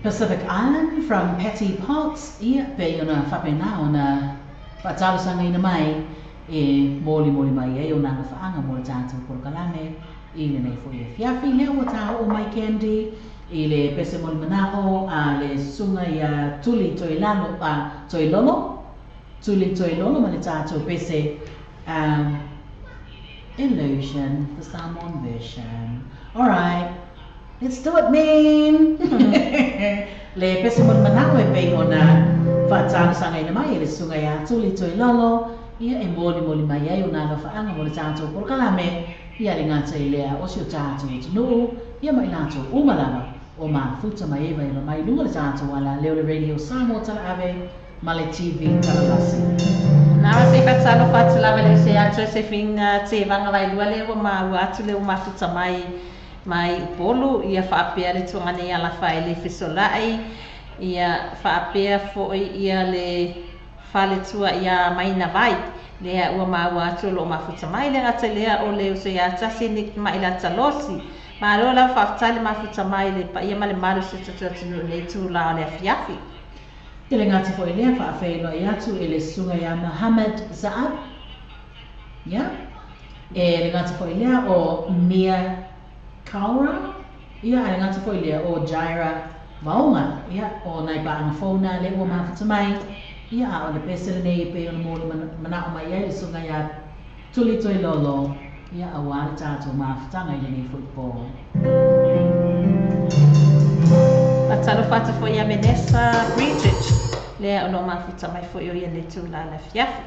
Pacific Island from Patty Potts, ia pei ona faapena ona faatalosagaina mai e molimoli mai ai ona agafaaga mo le tatou polokalame i lenei foi afiafi. Lea ua taoo mai Candy i le pese molimanao a le susuga ia Tuli Toilalo, Toilolo, Tuli Toilolo ma le tatou pese. Illusion, the Samoan version. Alright, let's do it, man! Le pese mo le manako e pei ona faatalosaga mai e le susuga ia Tuli Toilolo, ia e molimoli mai ai ona alofaaga mo le tatou polokalame, ia le gata i lea o si o tatou atunuu, ia ma i latou uma lava o mafuta ma eva eva mai luga le tatou ala leo le Radio Samoa Talaave ma le TV Talalasi. Na se faatalofa atu lava le se Josephine Tevaga Vailua le ua maua atu le ua mafuta mai mai Upolu, ia faapea le tuaga nei alafa e le fesolai, ia faapea foi ia le faletua ia Maina Vai lea ua maua atu o loo mafuta mai le gata lea o le uso ia tasi Nick Mailata Losi. Malo lau faafetai le mafuta mai le paia ma le malu se tatou atunuu nei tula o le afiafi. Te le gata foi lea faafeiloai atu e le susuga ia Muhammad Zaab. Ia, e le gata foi lea o Mia Kaura. Ia, a le gata foi lea o Jaira Vaoga. Ia, o nai paaga fou na le ua mafuta mai. Ia, a o le pese lenei e pei ona moli manao mai ai le susuga ia Tuli Toilolo. Ia, auā le tatou mafutaga i lenei foi po. Faatalofa atu foi ia Vanessa Bridget lea o loo mafuta mai foi o ia le tula le afiafi.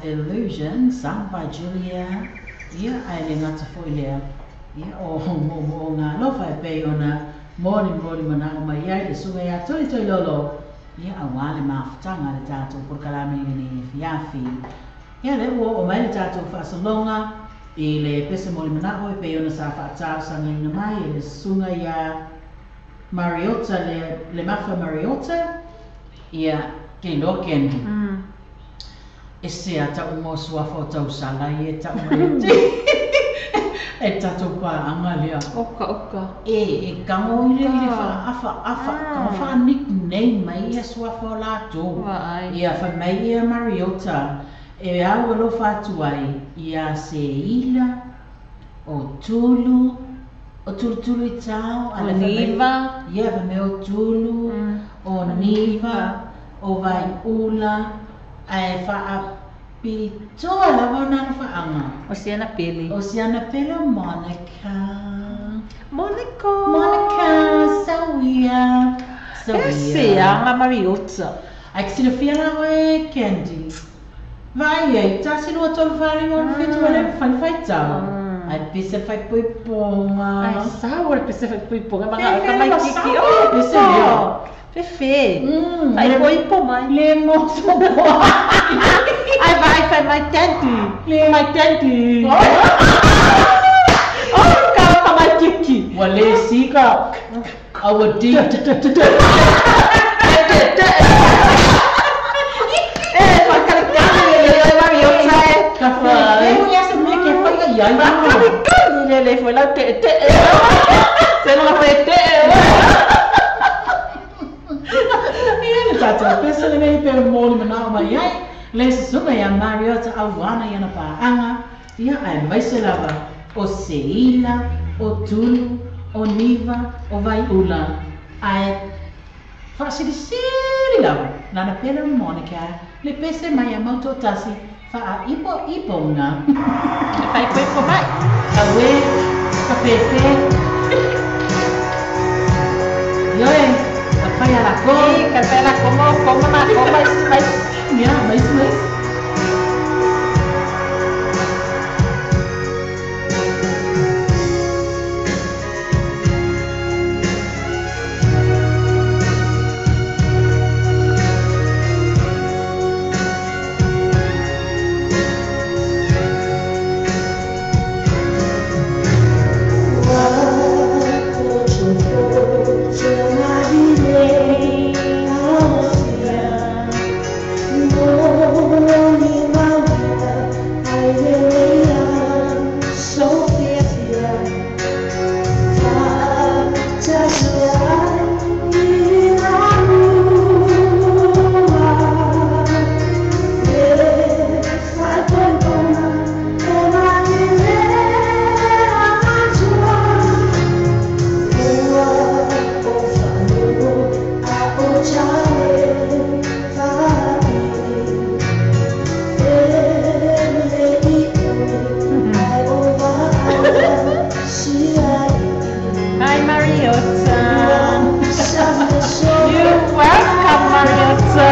Illusion, sung by Julia. Ia, ae le gata foi lea, ia, o moomooga alofa e pei ona molimoli manao mai ai le susuga ia Tolitoilolo, ia, auā le mafutaga a le tatou polokalame i lenei afiafi. Ia, lea ua oo mai le tatou faasologa i le pese molimanao e pei ona sa faatalosagaina mai e le susuga ia Mariota, le Mafa Mariota, ia, ke iloa Candy. E se a tauga o suafa o tausala ia e tau mai e tatou paaga lea. Oka oka. E tago i le afa afa tago faa nickname mai ia suafa o latou. Ia fai mai ia Mariota e au alofa atu ai ia Seila, o Tulu, o Tulutuluitao, O Niva. Ia fai mai o Tulu, o Niva, o Vaiula, ae faapitoa lava ona alofaaga. O siana pele. O siana pele o Monica. Monica. Monica, Sauia. E se aga Mariota. Ai ke silafia la oe Candy. Vaai ai, 1, 2, 3, 4, 5, 6, 7, 8, 9, fai faitau. Ai pese fai poipoga. Ai sao le pese fai poipoga. Fefe Maga ka mai le kiki. masao le pese lea. Fefe. Fai poipo mai. Le moso poa. Ai vai fai mai tanti. Le Mai tanti. Oh, ka ka mai kiki. Ua le sika. Aua di. E whakarekare le le Mariota e. Ka whai. Ia se mea ke whai ai ai. Whakarekare le le foi lau te te. Se no foi te. Ia le tātou pese lenei pe moli manao mai ai. Le susuga ia Mariota auana i ana paaga. Ia ae maise lava o Seila, o Tulu, o Niva, o Vaiula. Ae faasilisili lava lana pele o Monica le pese mai a Mautoatasi faaipoipoga. E whai poipo mai. Auē ka fefe. Ioe, ka fai a lako. E, ka fai a lako mo, koma ma, koma mais, mais. Ia, mais, mais. Hi Mariota. You're welcome Mariota.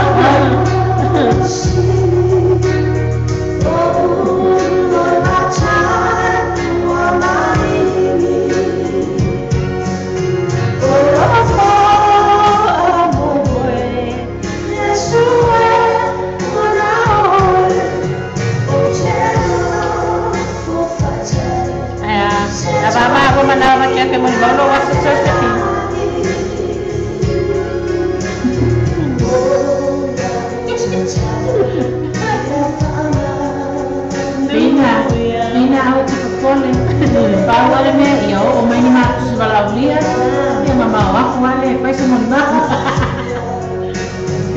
Pina au te popole. Pau ale mea, ia oo mai ni matusi valaulia. Ia mamao aku ale, fai se molimau.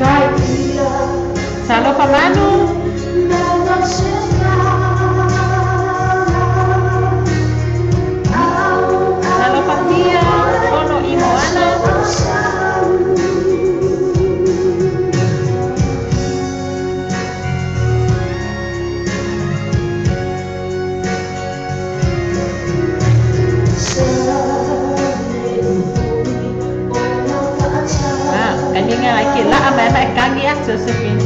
Kai. Talofa manu. Talofa tia, ono i moana. Ah, kaninga ai ke laa mai mai kangi a Josephine.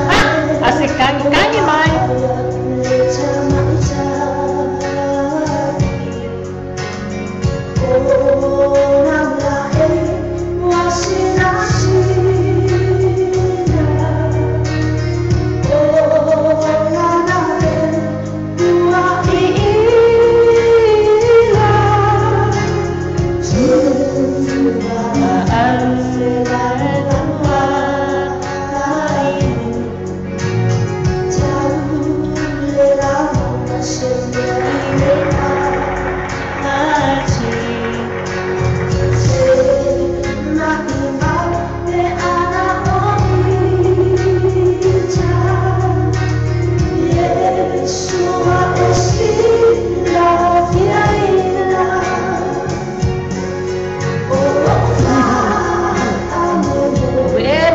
Ah! A se kagi kagi mai.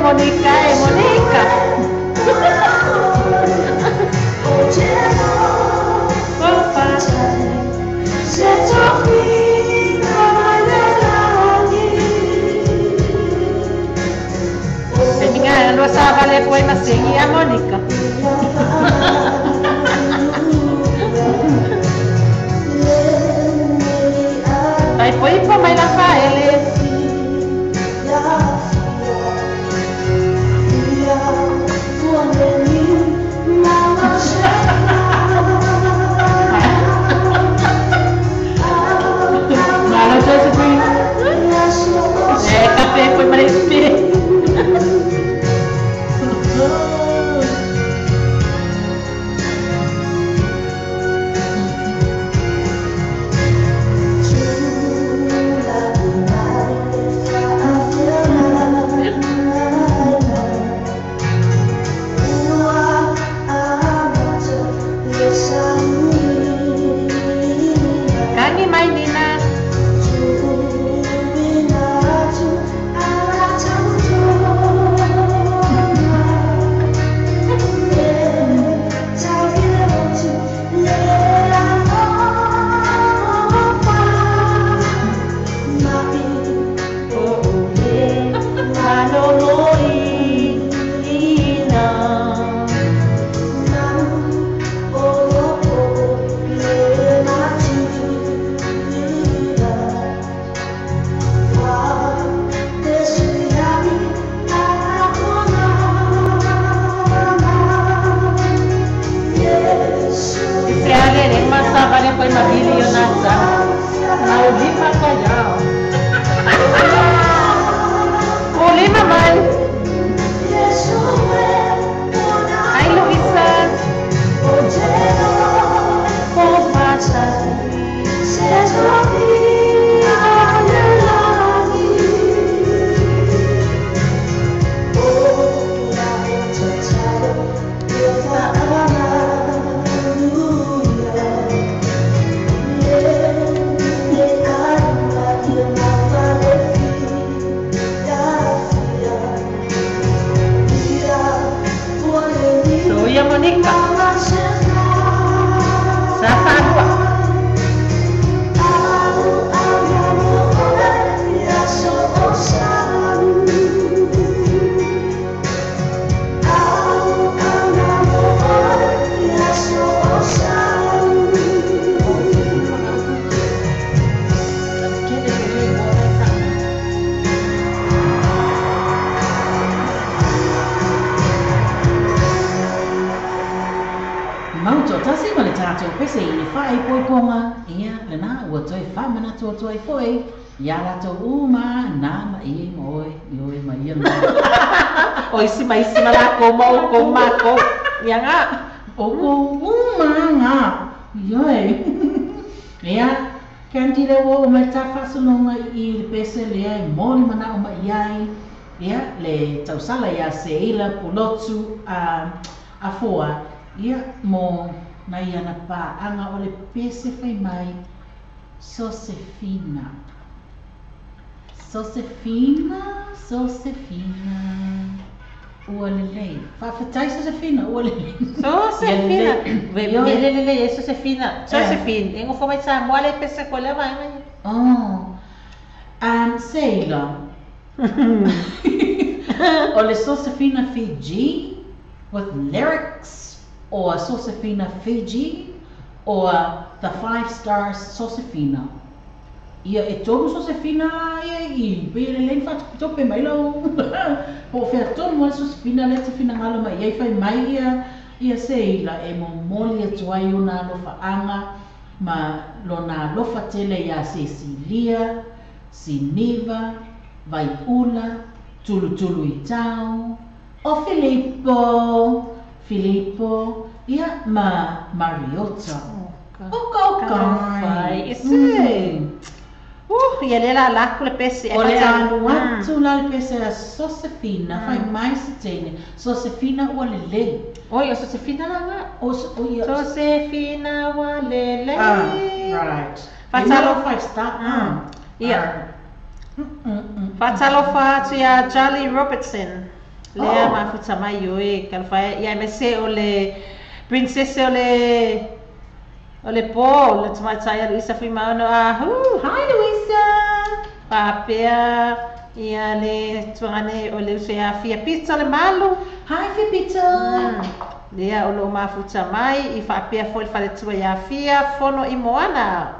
Monica, Monica. Foi na seguir a Mônica. Aí foi para mais lá para ele. É, café foi para esse. Tausala ia seila pulotu a foa ia mo na ia na pa anga o le pese fai mai Sosefina. Sosefina, Sosefina. Ua lelei. Faafetai Sosefina, ua lelei. Sosefina. Lelei, Sosefina. Sosefina. Engo fo mai Samoa le pese ko le mai. Oh. Seila. O le Sosefina Fiji, with lyrics or Sosefina Fiji or the Five Stars Sosefina. Ia e tolu Sosefina ia i pe le leni faatopetope mai lau po o fea tonu a le Sosefina lea e te finagalo mai ai fai mai ia ia Seila e momoli atu ai ona alofaaga ma lona alofa tele iā Sesilia, Siniva, Vaiula, Tulutuluitao, o Filipo, Filipo, ia ma Mariota. Oka oka ai. Ia lea la alaku le pese. O le alu atu la le pese a Sosefina, fai mai se teine. Sosefina ua lelei. Oi, o Sosefina la nga. O, o ia. Sosefina ua lelei. Ah, right. Fatalo five star. Ia. Faatalofa atu ia Charlie Robertson. Lea mafuta mai oe talofa ia aemaise o le princess o le o le po le tamaitai a Luisa Fuimaono ahu. Hi Luisa. Faapea ia le tuagane o le uso ia Fia Pita le Malu. Hi Fia Pita. Lea o loo mafuta mai i faapea foi le faletua ia Fia Fono i Moana.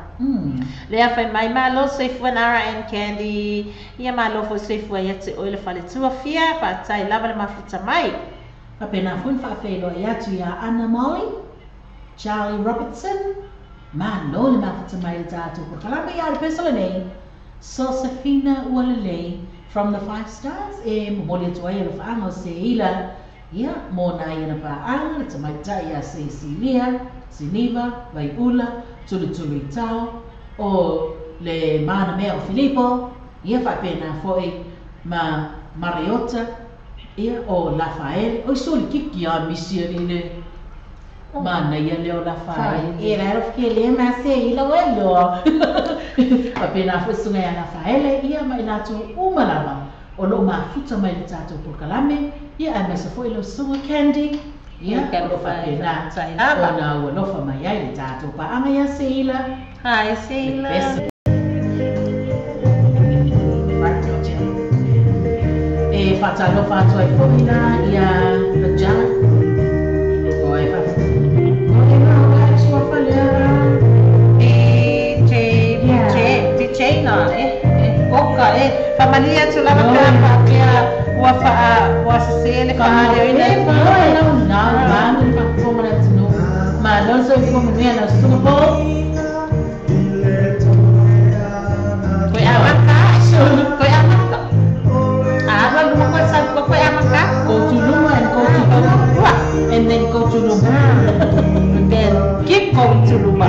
Lea fai mai malo soifua Nara and Candy. Ia malo foi soifua ia te oe le faletua Fia, faafetai lava le mafuta mai. Faapena foi na faafeiloai atu ia Anna Molly, Charlie Robertson, malo le mafuta mai i le tatou polokalame ia le pesa lenei, Sosefina ua lelei from the Five Stars e momoli atu ai alofaaga o Seila ia mo nai ana paaga le tamaitai ia Sesilia, Siniva, Vaiula, Tulutuluitao, o le manamea o Filipo, ia faapena foi ma Mariota, ia o Lafaele. Oi soli kiki a misi ali le manaia lea o Lafaele. E la ero ke le ma se ila wa loa. Faapena foi susuga ia Lafaele, ia ma i latou uma lava o loo mafuta mai le tatou polokalame, ia aemaise foi lau susuga Candy. Ia, o lo faapena ona ua alofa mai ai le tatou paaga ia Seila. Hi Seila. E faatalofa atu ai foi la ia Rajan. O e faatalofa lea. DJ DJ na e oka e faamalie atu lava pe a faapea ua faa ua sese le faaleoina e Oi lau nau manu le faafofoga le atunuu. Malo le soifua manuia lau susuga po. Koe amaka koe amaka alu alu luma koe sa koe amaka. Go to luma and go to luma and then go to luma. And then keep going to luma.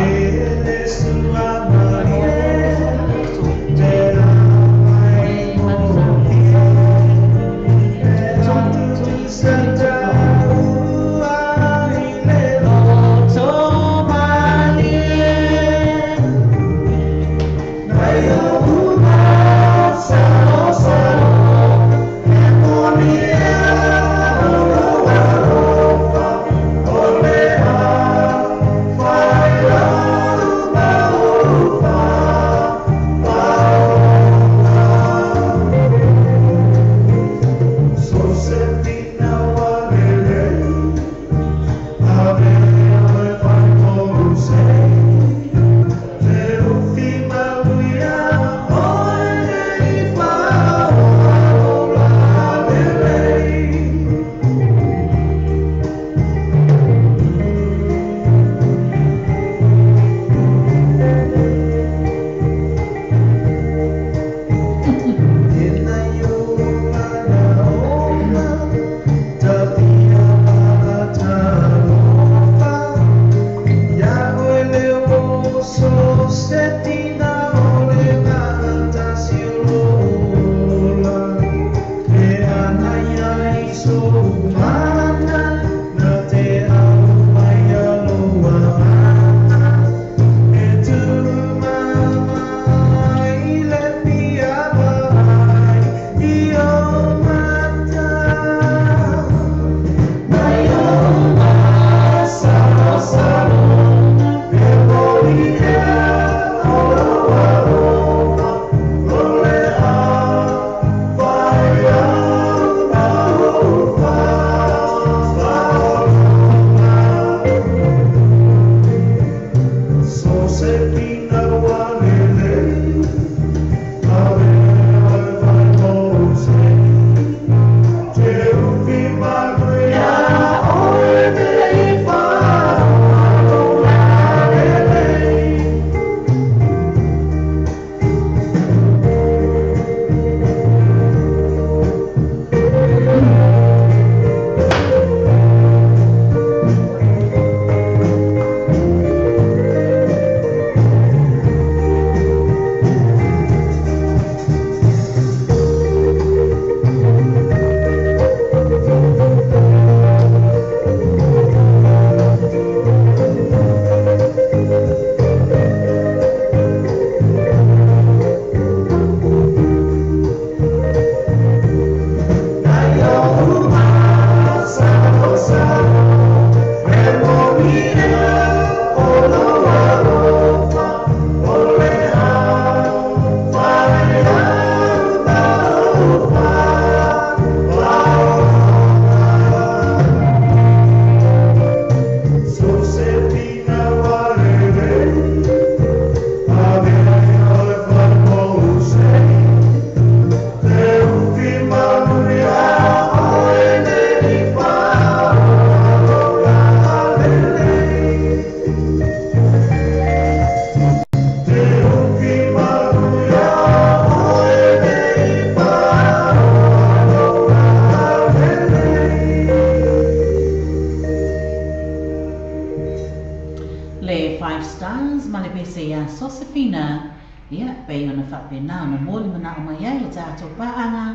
Stars ma le pese iā Sosefina, ia, pei ona faapena ona moli manao mai ai le tatou paaga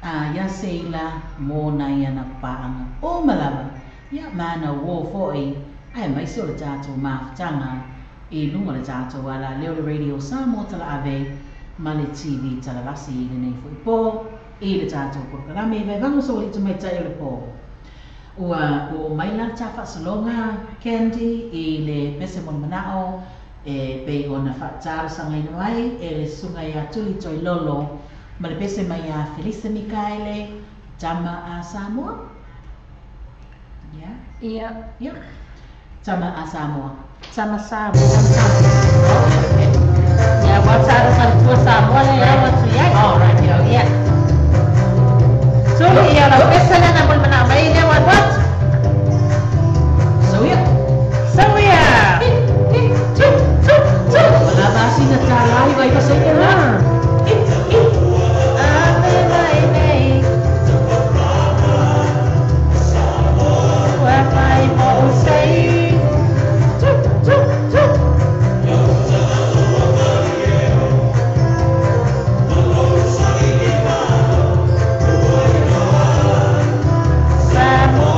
a iā Seila mo nai ana paaga uma lava, ia, ma ana uō foi, aemaise o le tatou mafutaga i luga o le tatou alaleo le Radio Samoa Talaave ma le TV Talalasi i lenei foi pō i le tatou polokalame i Vaevaga o Saualii Tamaitai o le Po. Ua oo mai la le ta faasologa Candy i le pese mo le manao e pei ona faatalosagaina mai e le susuga ia Tuli Toilolo ma le pese mai ia Felisa Mikaele, tama a Samoa. Ia. Ia. Ia. Tama a Samoa. Tama Samoa. Tama Samoa. Okay, okay. Ia, ua talosaga le tua Samoa lea e alo atu i ai. All right, yeah, okay. Ia. Tuli, ia o lau pese lea na molimanaʻo mai ai lea ua alu atu. So ia. So ia. Hi, hi, tu, tu, tu. Ua lava sina tālā i Vaivasai la. Hi, hi. Ave mai nei. Ua fai mo sei. Tu, tu, tu. Samoa.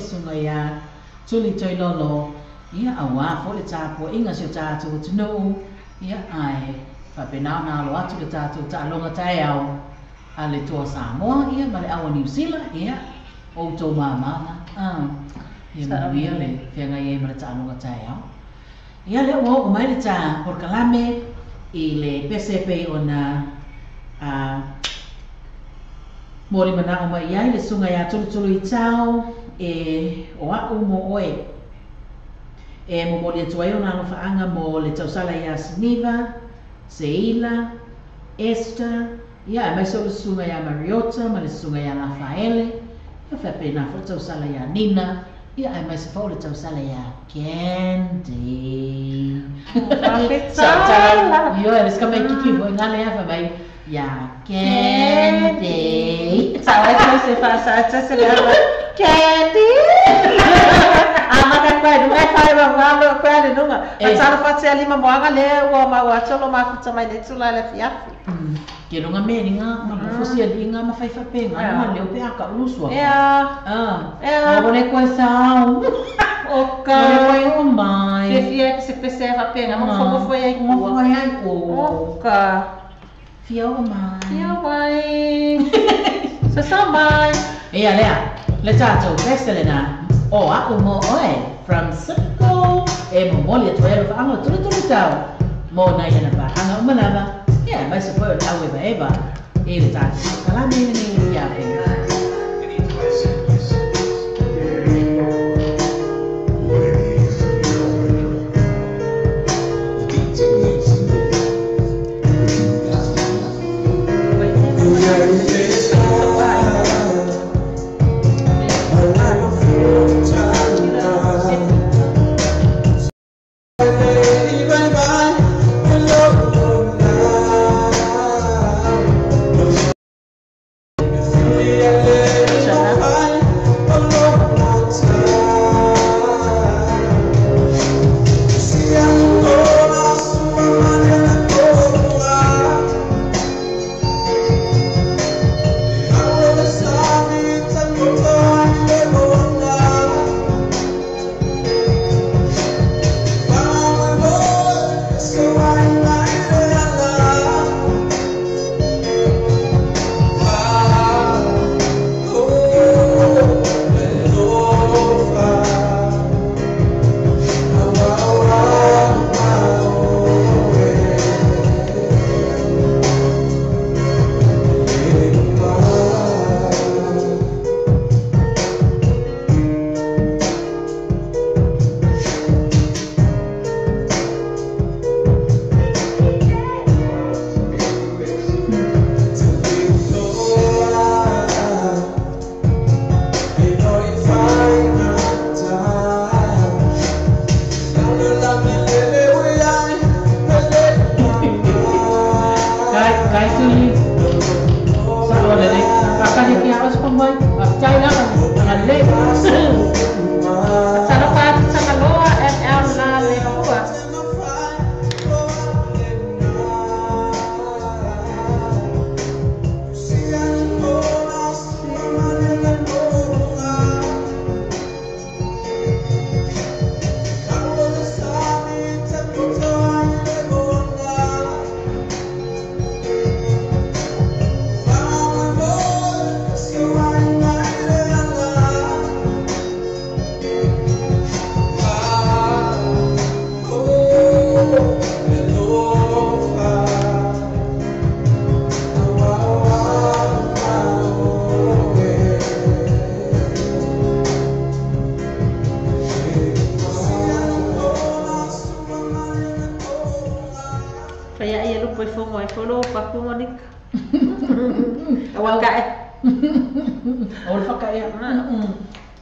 susuga iā Tulitoilolo, ia auā foʻi le tapuaʻiga si o tatou atunuu, ia ae faapena ona alo atu le tatou taaloga taeao a le Toa Samoa, ia ma le au a Niu Sila, ia o outou mamana, ia manuia le feagai ai ma le taaloga taeao. Ia lea ua oo mai le ta polokalame i le pese e pei ona moli manao mai ai le susuga iā Tulutuluitao e o a'u mo oe. E momoli atu ai ona alofaaga mo le tausala iā Siniva, Seila, Esther, ia aemaise o le susuga iā Mariota ma le susuga iā Lafaele, ia faapena foi le tausala iā Nina, ia aemaise foi o le tausala iā Candy. Faafetai. Ioe, le sikamaikiki foi gale a fai mai iā Candy. Sa faasa'atasi le ala Candy. Amata koe luga e fai ma koe le luga. Faatalofa atu ia lima moaga lea ua maua atu o lo mafuta mai le tula i le afiafi. Ke luga me linga ma fusi linga ma fai fapenga ma leo pe aka ulusua. Ea. Ea. O le koe sao. O ka. O le koe o mai. Fia se pese fapenga mo fo fo ai ko. Mo fo ai ko. O ka. Fia o mai. Fia o mai. Sa mai. Ea lea. Le tatou pese lena. O a'u mo oe from Sipko e momoli atu ai alofaaga o Tulutuluitao mo nai ana paaga uma lava, ia aemaise foi o le au evaeva i le tatou polokalame lenei afiafi.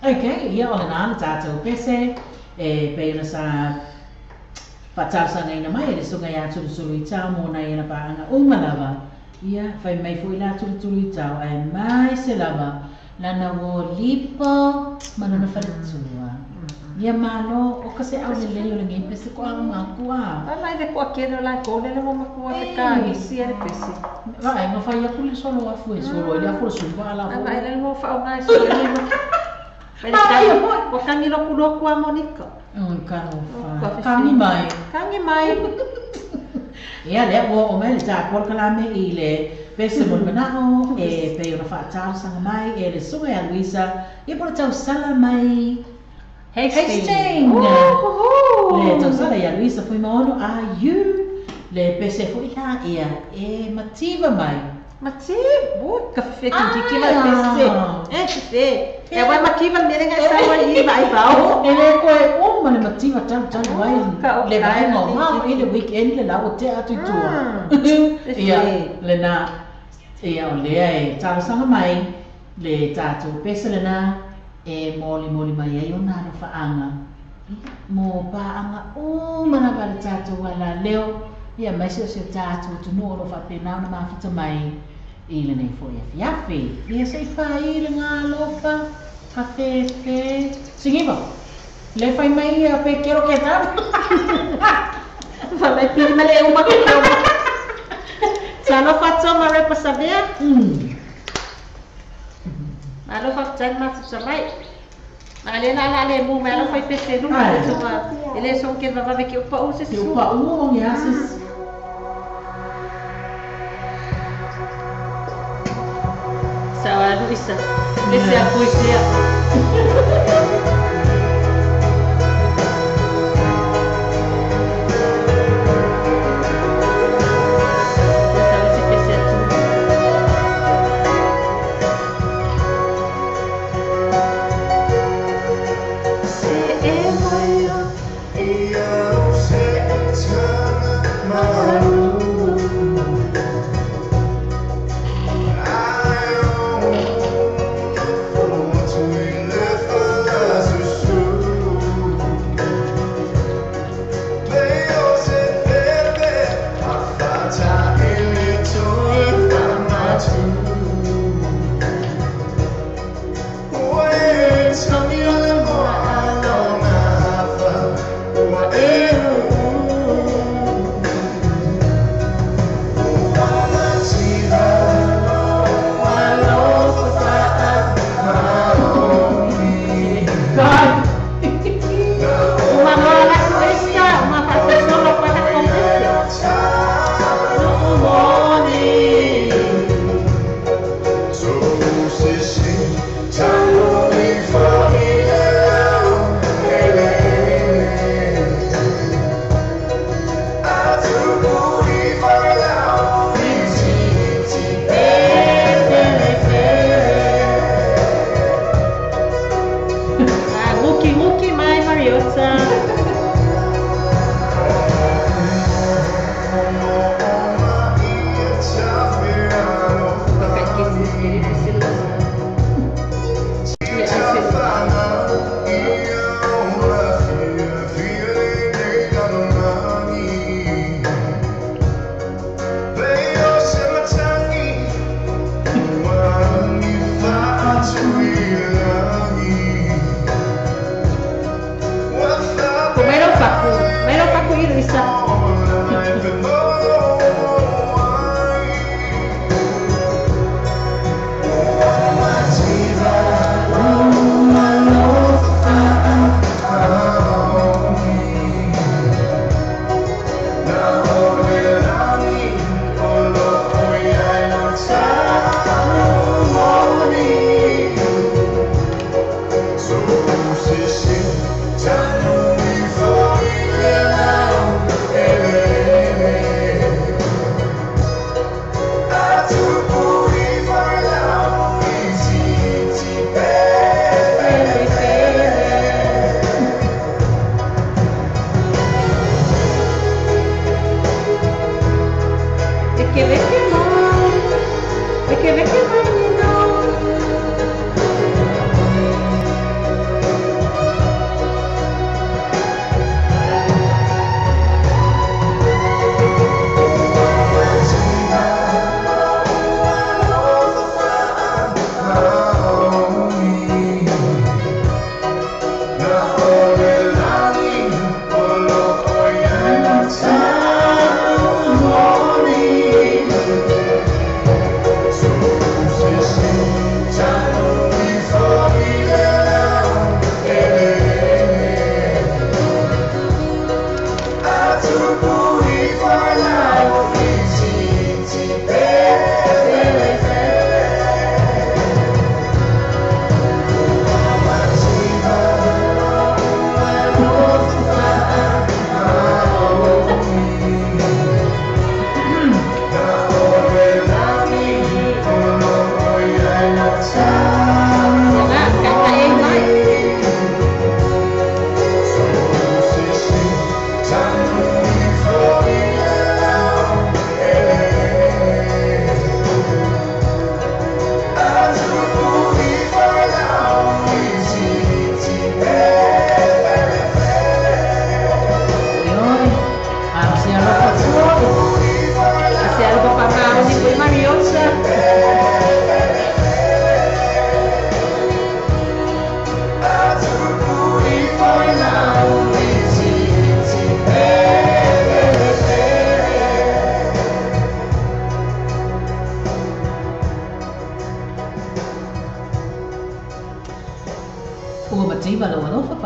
Okay, ia o lena le tatou pese e pei ona sa faatalosagaina mai e le susuga iā Tulutuluitao mo nai ana paaga uma lava, ia fai mai foʻi la Tulutuluitao aemaise lava lana ua lipo ma lona faletua. Ia malo o ka se au lelei o lenei pese ko au makua. Ai le koa kene o la kone le mo makua te ka isi e le pese. Vai, ma fai aku le solo afu e solo, ile afu le sumba ala. Ai le mo fa ngai solo le. Ua kagi lokuloku a Monika. Kagi mai. Kagi mai. Ia lea ua oo mai le tapoa le kalame i le pese mo le manao e pei ona faatalosaga mai e le suga ia Luisa ia po le tausala mai Hastings le tausala ia Luisa Fuimaono AU le pese foʻi la ia e mativa mai. Mativa? Ui ka fefē kikiki ma le pese e fefē e uae mativa le mea lea gae sau ai i vaaivao. E lē koe uma le mativa talutalu ai le vaega o mao i le weekend le la ua tea atu i tua. Ia lenā ia o lea e talosaga mai le tatou pese lenā e molimoli mai ai ona alofaaga mo paaga uma lava le tatou alaleo ia maise o se tatou atunuu o loo faapena ona mafuta mai i lenei foʻi afiafi. Ia seʻi fai le galofa kafefe sigiva le fai mai ia pe kero ke tau. Falai pili ma le uma ke uma. Talofa toma repa savea. Alofa faafetai mafuta mai. Ale la la le mu me alofa i pese luma le tonga. Ele so ke vavave ke upa u se su. Upa u o ngi asis. Sawa Luisa. Pese a poesia. Time we fall in love.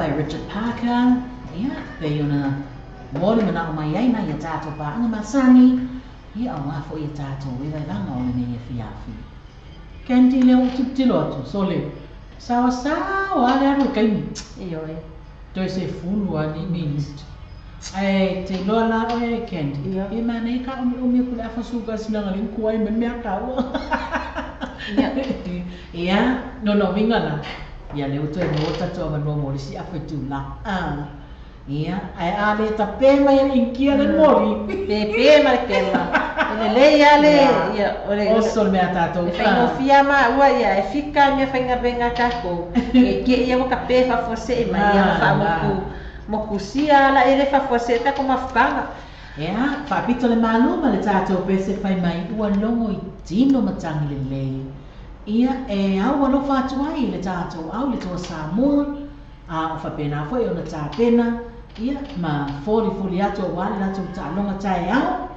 by Richard Parker. Ia, pei ona moli mana'o mai ai nai a tatou paaga masani, ia auā fo'i a tatou evaevaga o lenei afiafi. Candy lea ua tilotilo atu, sole, saoasao a le alu e kaimi. Ioe. Toe sefulu a ni minute. Ae te iloa la oe Candy, Ia. e manaia ka ʻomiʻomi aku le afa suka sinaga le kuai ma le mea taua. Ia. Ia, no uiga la, ia lea ua toe maua tatou avanoa mo le isi afa itulā. Ah. Ia, ae a le tapē mai e le inikia le moli. Pepe ma le kela. O le lelei a le ia o le Oso le mea tatou. E faigofie maua ia e fika mea faigaluega a tatou. E ke ia ua kape faafuasei mai ia ma faamoku mokusia ala e le faafuasei tatou mafutaga. Ia, faapito le malu ma le tatou pese fai mai ua logo i tino matagi lelei. Ia, e au alofa atu ai le tatou au le toa Samoa, a o faapena foi ona tapena, ia, ma folifoli atu auā le latou taaloga taeao.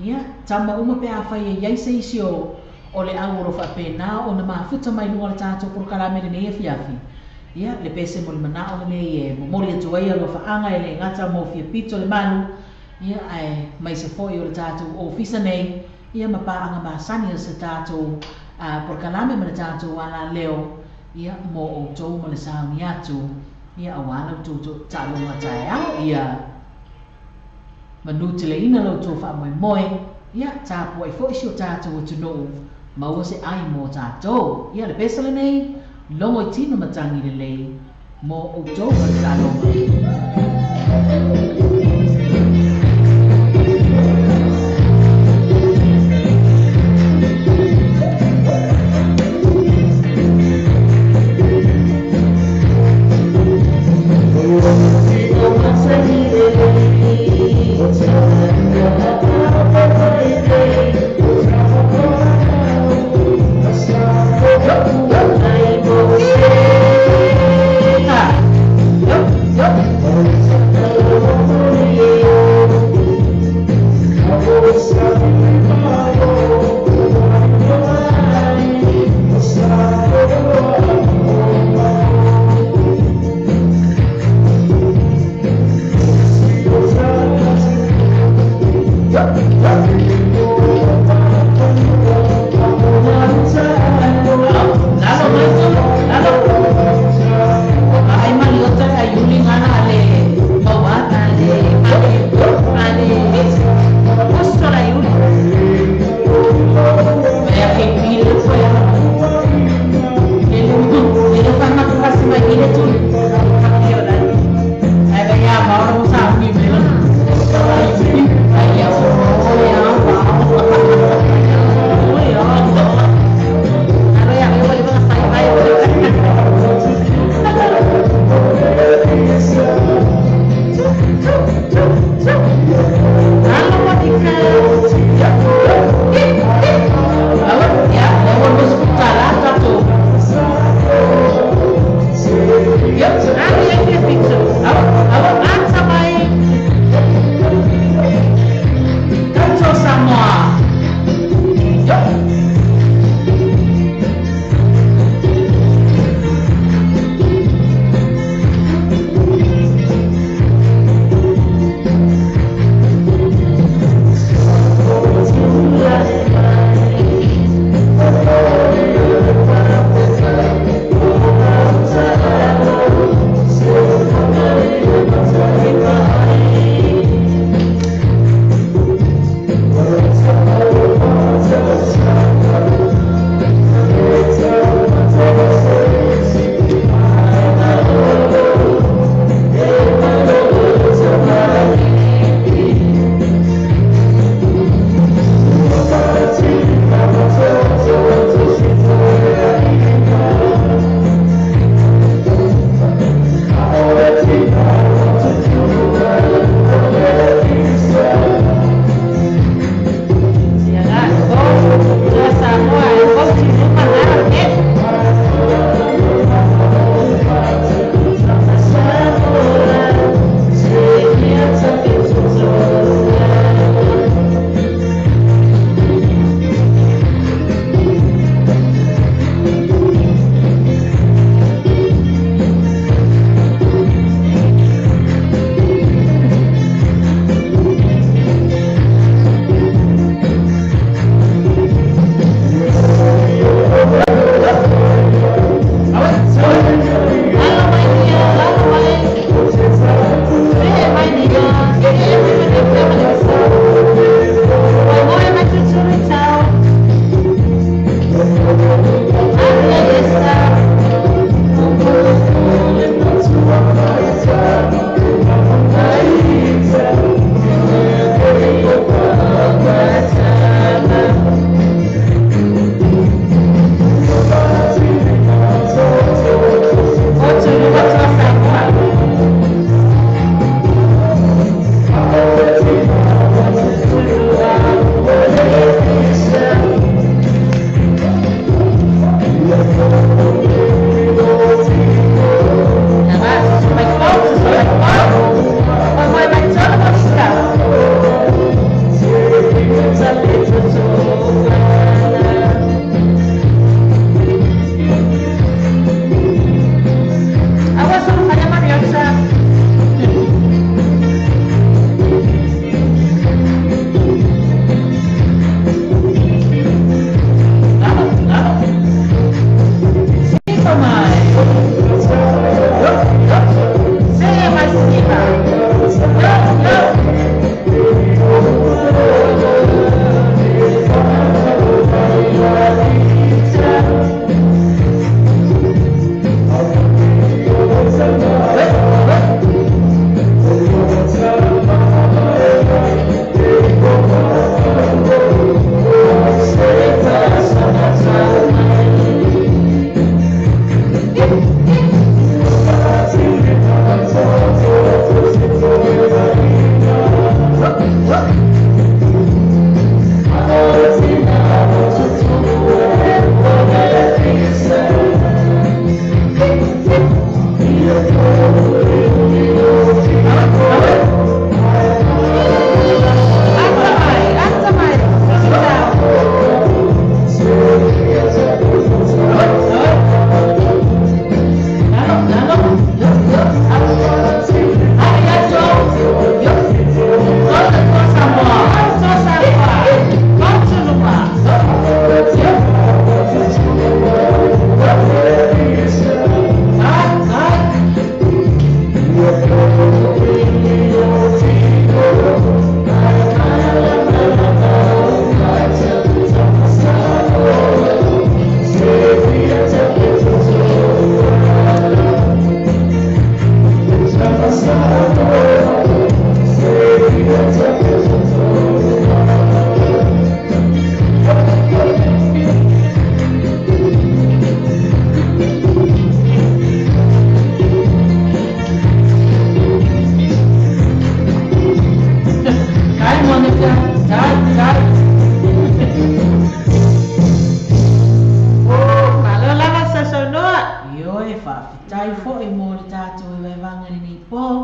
Ia, tama uma pe afai e iai se isi o o le au o lo faapena ona mafuta mai luga o le tatou polokalame lenei afiafi. Ia, le pese mo le mana'o lenei e momoli atu ai alofaaga e le gata mo fiapito le malu, ia, ae maise foi o le tatou ofisa nei, ia ma paaga masani o se tatou polokalame ma le tatou alaleo, ia, mo outou ma le sauni atu, ia, auā la outou taaloga taeao, ia, manuteleina la outou faamoemoe, ia, tapuai foi si o tatou atunuu, maua se ai mo tatou. Ia, le pese lenei, logo i tino matagi lelei, mo outou ma le taaloga. Ah, yup, yup.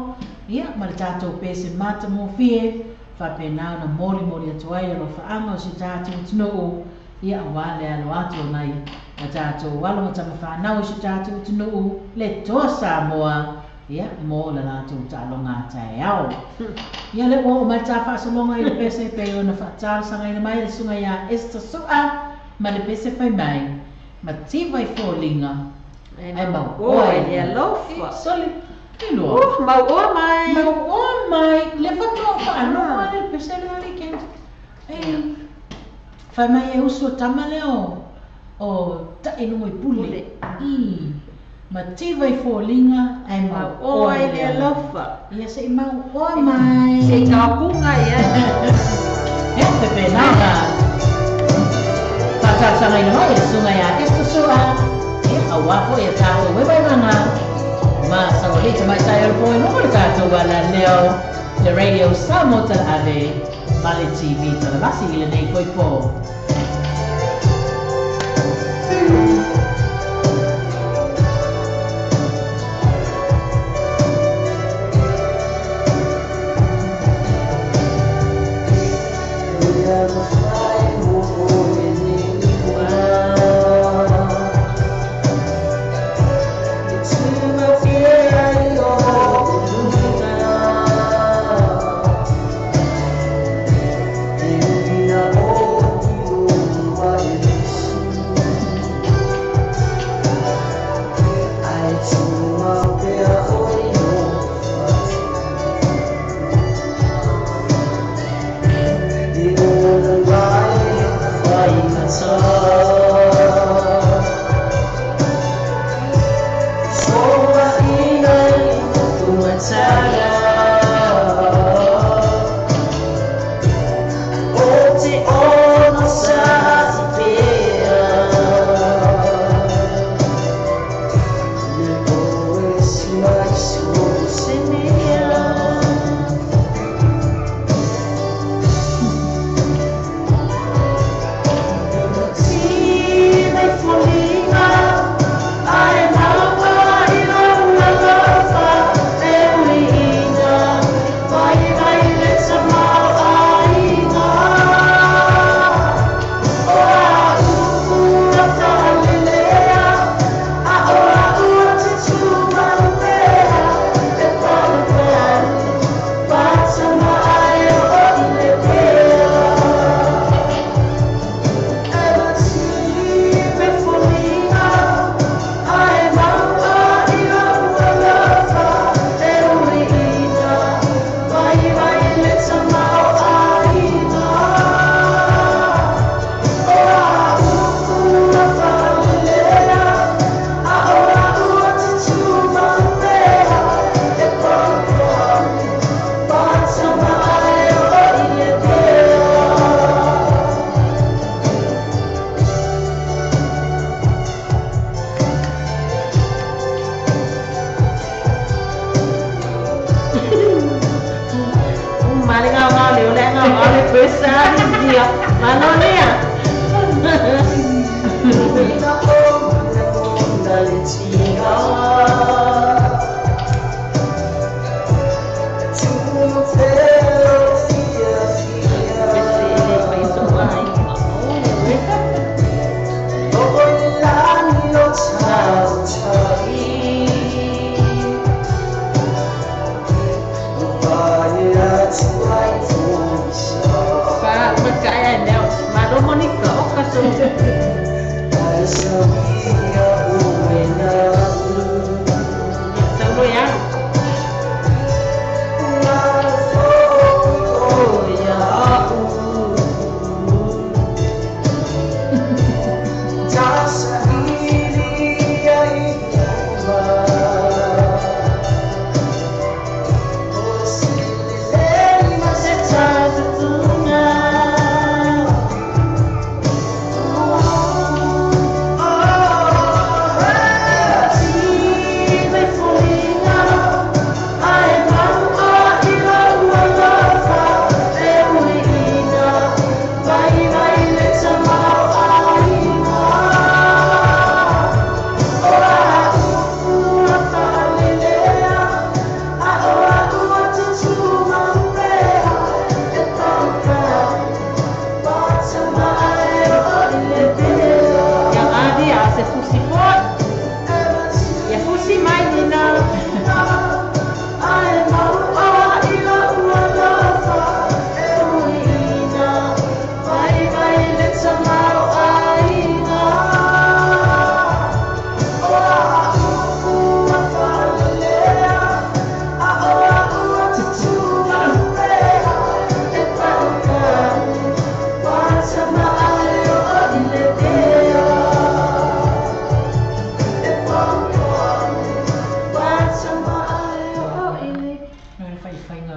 po, ia ma le tatou pese matagofie, faapena ona molimoli atu ai alofaaga o si o tatou atunuu, ia auā le alo atu o nai a tatou alo ma tamafanau i si o tatou atunuu le Toa Samoa, ia mo le latou taaloga a taeao. Ia lea ua oo mai le ta faasologa i le pese pei ona faatalosagaina mai le susuga iā Esther Su'a ma le pese fai mai, mativa i foliga ae mauoa i le alofa. Soli, iloa. Mauoa mai. Mauoa mai. Le faatoa faalogo lava le pese lea alii Kent. E fai mai e usu o tama lea o Taʻilugoipule. I mativa i foliga ae mauoa i le alofa. Ia se i mauoa mai. Se i taupuga ia. Ia faapena ona faatalosagaina mai e le susuga ia Esther Su'a, ia auā foi a tatou vaivaivaga ma saualii tamaitai o le po i luga o le tatou alaleo, le Radio Samoa Talaave ma le TV Talalasi i lenei foi po. Oh.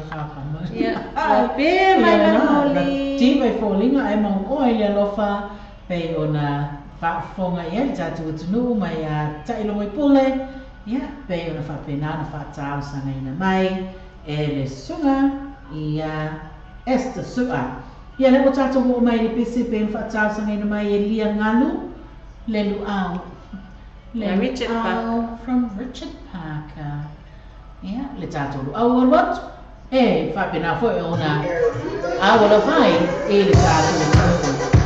kakama. Ia, ua pe mai Ia, la na, moli. Tiva i foliga ai mauoa i le alofa pei ona faafofoga i ai le tatou atunuu mai a taʻilogo i pule. Ia, pei ona faapena ona faatalosagaina mai e le susuga ia Esther Su'a. Ia lea ua tatou oo mai i le pese pei ona faatalosagaina mai e Lia Galu le Luau. Le Yeah, Richard Luau from Richard Parker. Ia, le tatou luau alu atu. E faapena foi ona au alofa ai i le tatou atunuu.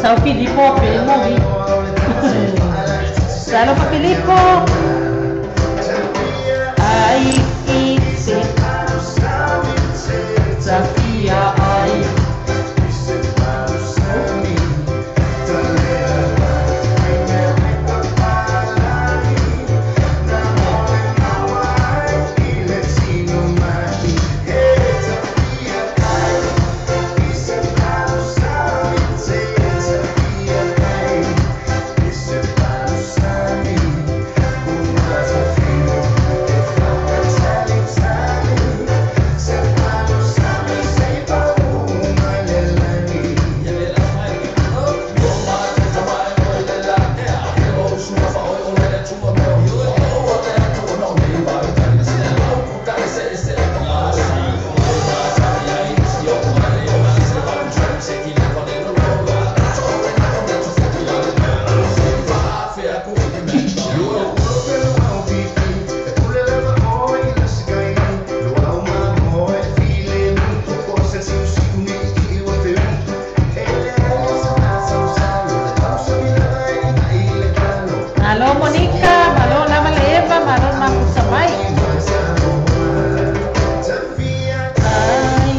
Sao Filipo pe mo i. Salo pa Filipo. Ai i se Safia ai. Alo Monica, malo lava le Eva, malo mafusa mai. Ai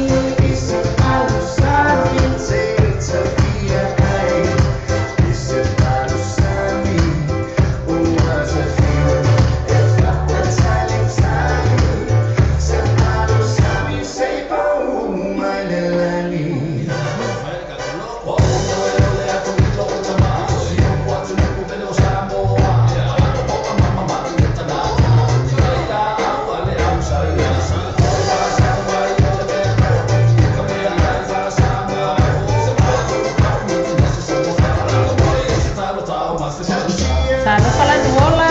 Salo pala duola.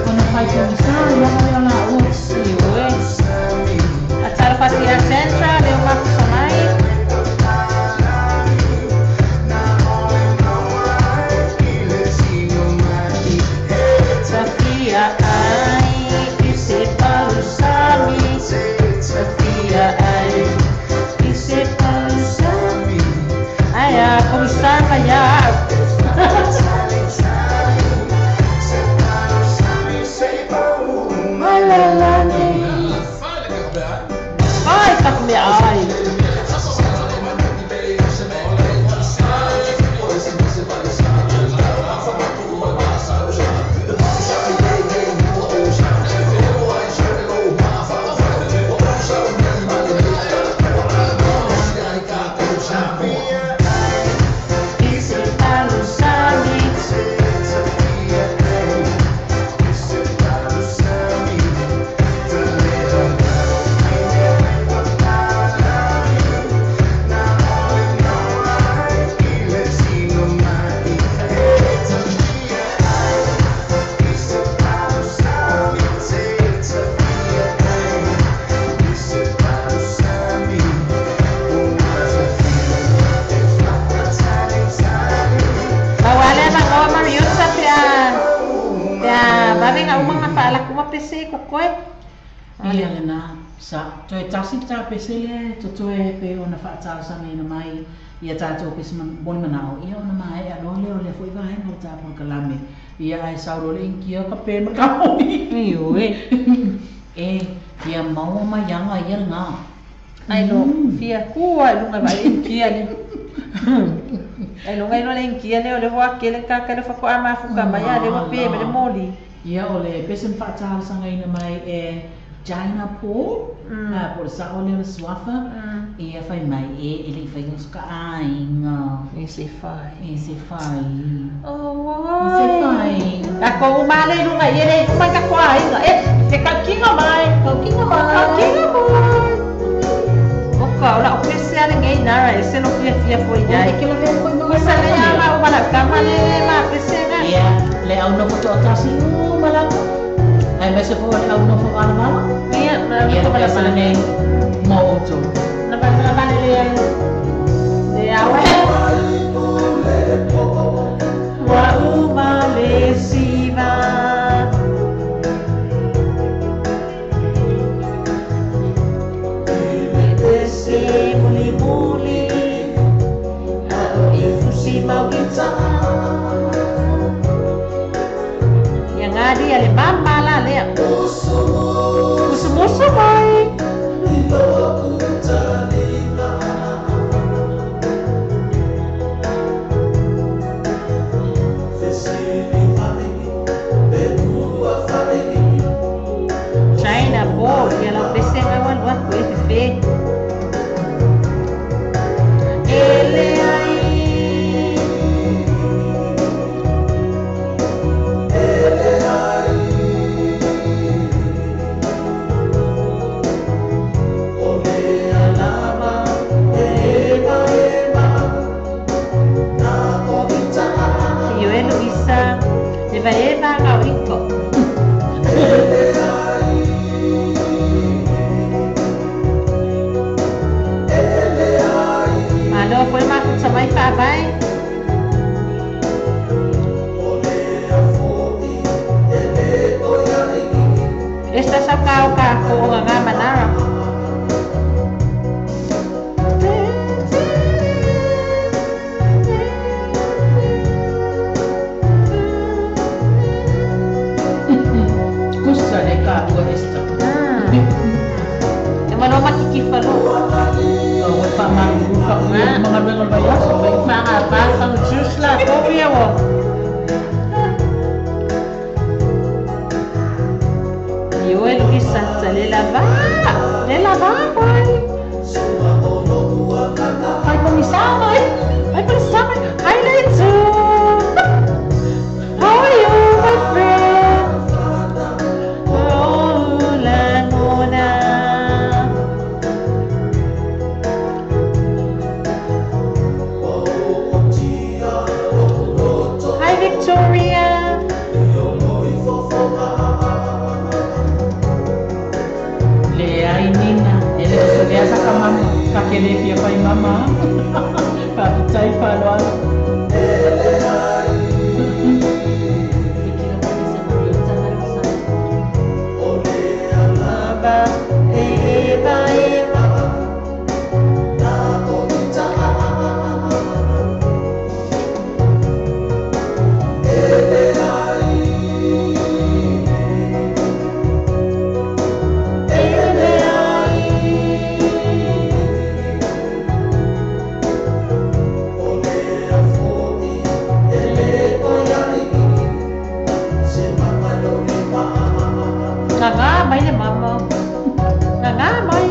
Ona fai pogisa, ia ma le ola ua. Iue. Atara fatia Central, leo mafusa mai. Safia ai i se palusami. Safia ai i se palusami. Ai a pogisa ya. Malalani. Ai tak me ai. I se palusami. Bawala na ko Mariusa pia pia babe nga umang na paala kuma pese ko koe. Ia lena sa toe tasi ta pese le totoe pe ona faatalosagaina mai Ia tātou pese moni manao, ia ona mai e aloa leo lea foi vaenga o le tā polokalame. Ia ai saulo le inkia ka pe ma ka moni. Ioe. E, ia maua mai anga ia ngā. Ai lo, fia kua lunga vai inkia le. Ai lunga ilo le inkia le o le hoa kele kaka le whakoa mafuka mai a le wa pe me le moli. Ia o le pese mwhaatala sangaina mai e China po, po le sao leo le suafa, ia whai mai e le whai o ka ainga. E se whai. E se whai. Oh, E se whai. A ko umale lunga i ele umai ka koa ainga. E, te kaukinga mai. Kaukinga mai. Kaukinga mai. Oka, ola o pese ale ngei nara e se no fia fia foi iai. E ke la vea koi mga Kusa le ama o mala kama le ma pese nga. Ia, le au nofo to'atasi u malaka. Ai mese fo le au nofo valavala. Ia, na Ia nofo le pese valavala. lenei mo outou. Na valavala le le awe. Wa uma le siva. Se muli muli, a o i fusi mauita. Ia ngā le mama la lea. Musu musu mai. China po, ia lau pese ngā walu aku e fefe. Ele ai. Io e Luisa, le vai e vanga o iko. Malo foi mafuta mai whaavai. Esta sa kao ka ko o ngā manara. Kusa le ka ua esta. E malo makikifa lo. O e wha maru wha ua mga luenga o vai aso. Whanga pa whanga juice la ko pia wo. Io e Luisa tsa le lava. Le lava pai. Pai pangisa mai. Pai pangisa mai. Hi Leitu. How are you, my friend? Oh, la mona. Hi Victoria. Le ai nina. E le oso lea sa ka mama. Ka ke le fia pai mama. Whaapitai whaloalo. Eva, eva. Ele ai. Ngā mai le mama. Ngā mai.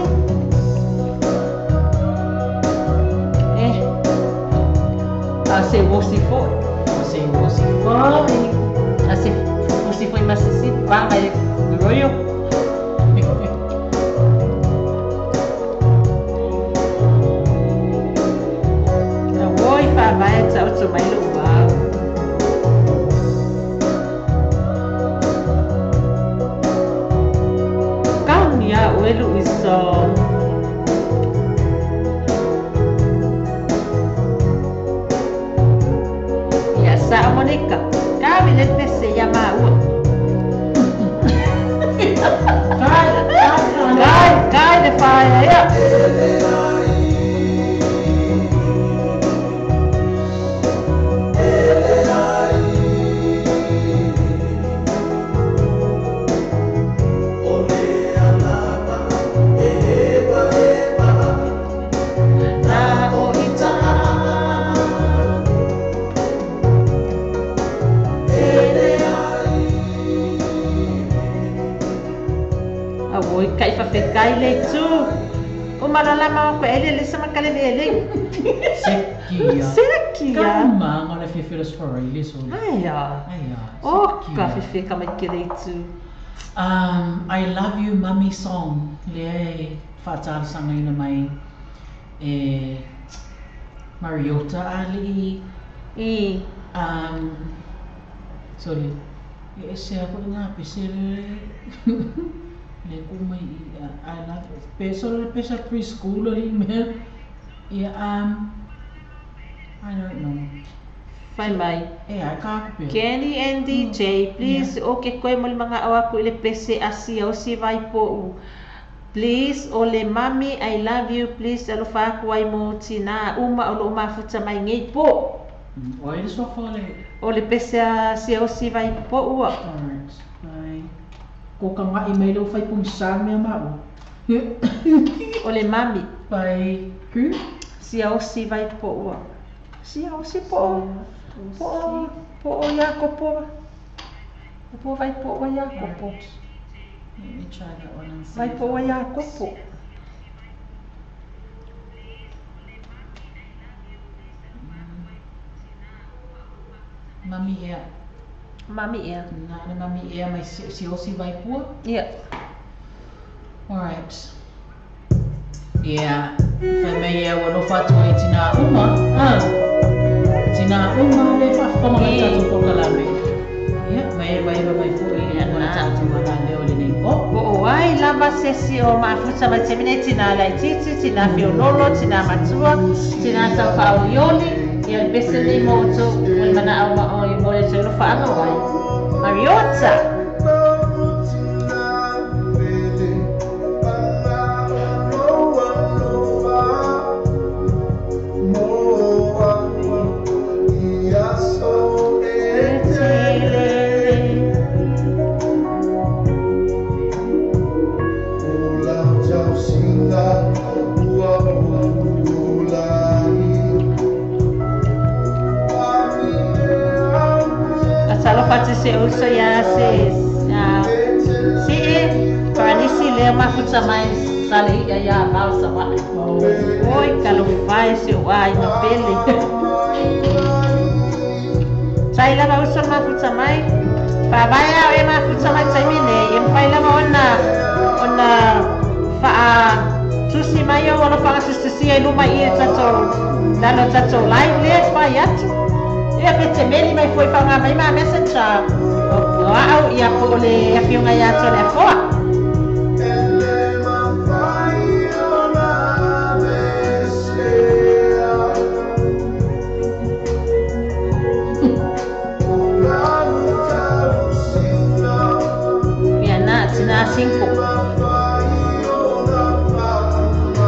Eh. A se wosi foi. O se wosi foi. A se wosi foi masisi pa mai royo. Na woi fa vai tsa o mai lo wa. Kau nia o e Luisa. Ia sa Monica. Ka mi le pese ia ma ua. Kai, kai, Kai, kai le whaea ia. Oi kai fafekai le itu. O malalama ko ele le sama kale le ele. Sekia. Sekia. Ka manga le fefelo sfarili so. Aya. Aya. O ka fefe ka mai ke le itu. I love you mummy song le fatal sanga ina mai e Mariota Ali. I sorry. E se ako nga pese le kumai I love peso le pesa preschool ali me. Yeah, I don't know. Fai mai. Eh, ka pe. Kenny and DJ, please, yeah. Okay koe mo le mga awa ko ile pese asia o si vai po. Please, ole mami, I love you, please, alofa ko ai mo tina uma o lo mafuta mai ngei po. O ile so fale. Ole pese asia o si vai po ua. Alright. Bye. Ko ka nga email o fai pung sa me ma o. Ole mami. Bye. Ku? Sia o si vai po ua. Sia o si po. Po po Jakopo. Po vai po Jakopo. Let me try that one and see. Vai po Jakopo. Mami ea. Mami ea. Nana mami ea mai si o si vai po. Yeah. All right. Yeah. Fai mai ea wa no fatua i tina uma. Ah. Tina uma le whaafama mai tātou pokalame. Yeah, mai mai mai fo i le mona tātou malale o le nei po. O ai lava se si o mafuta mai te mine tina lai titi, tina fiololo, tina matua, tina tau whaorioli, ia le pese nei mōtou, o le mana au ma o i mole te olo whaanga wai. Mariota! Se uso ya se si paranisi le mafuta mai sale ya ya balsa wa oi kalofai se wa ina pele sai la uso mafuta mai pa vai e mafuta mai sai mine e fai la ona ona fa tusi mai o ona fa susi e luma i tato lalo tato live le fa yatu. Ia pe te meli mai foi whaunga mai ma messenger. O au ia po le afionga ia tole afoa. Ia nā, tina 5.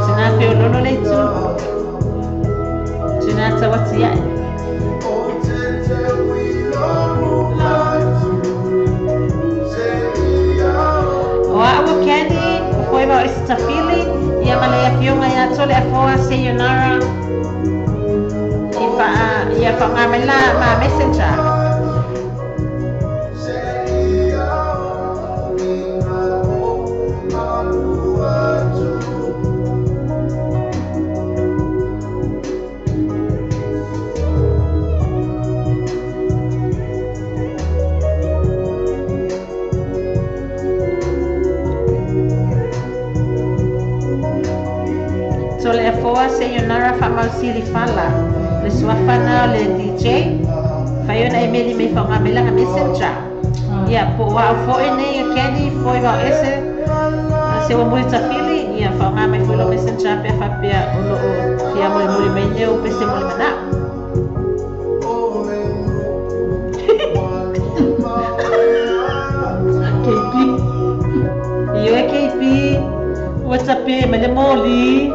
Tina whiololo le tu. Tina tawati ai. Tafili, ia male afionga ia tole afoa sayonara. Ifa ia whaunga mai la ma messenger. Tole afoa sayonara whamausili whala. Le suafana le DJ. Whaiona e meli mei whaunga mai langa messenger. Ia po wau foe nei a Kenny, foe wau ese. Se wa muri tafili, ia whaunga mai foe lo messenger pea whapea o lo o fia mole mole mai neo pese mole manao. KP. Io e KP. WhatsApp e mele moli.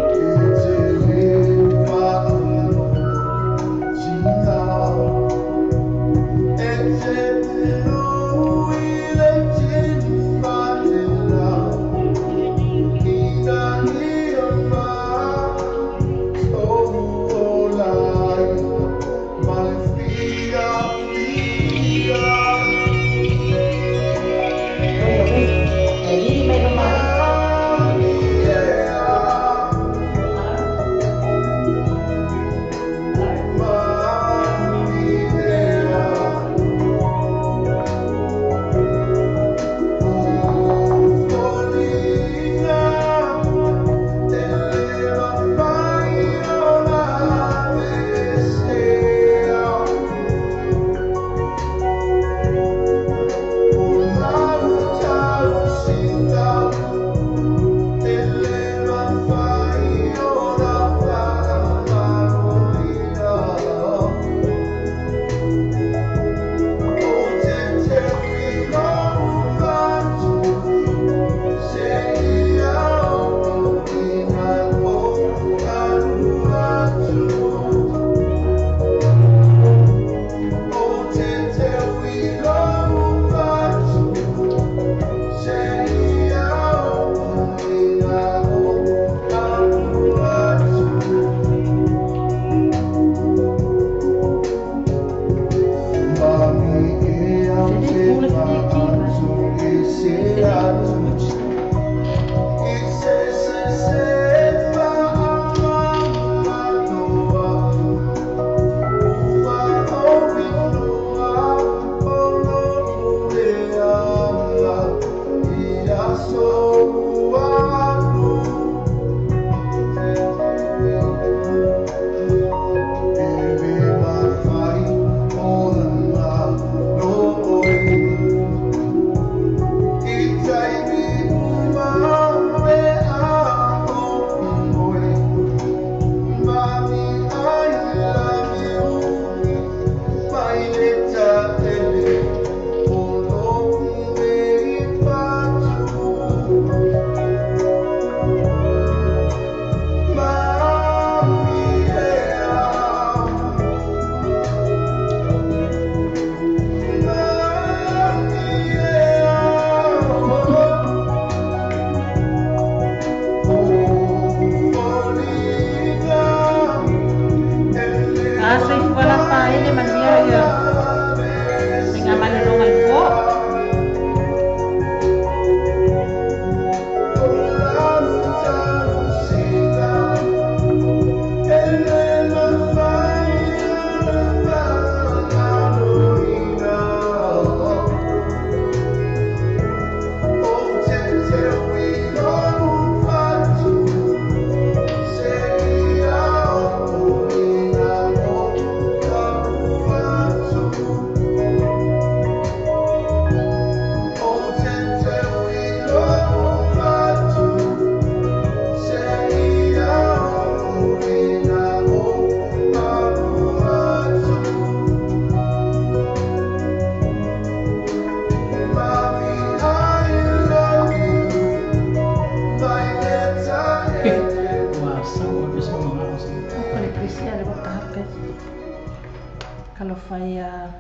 Talofa ia.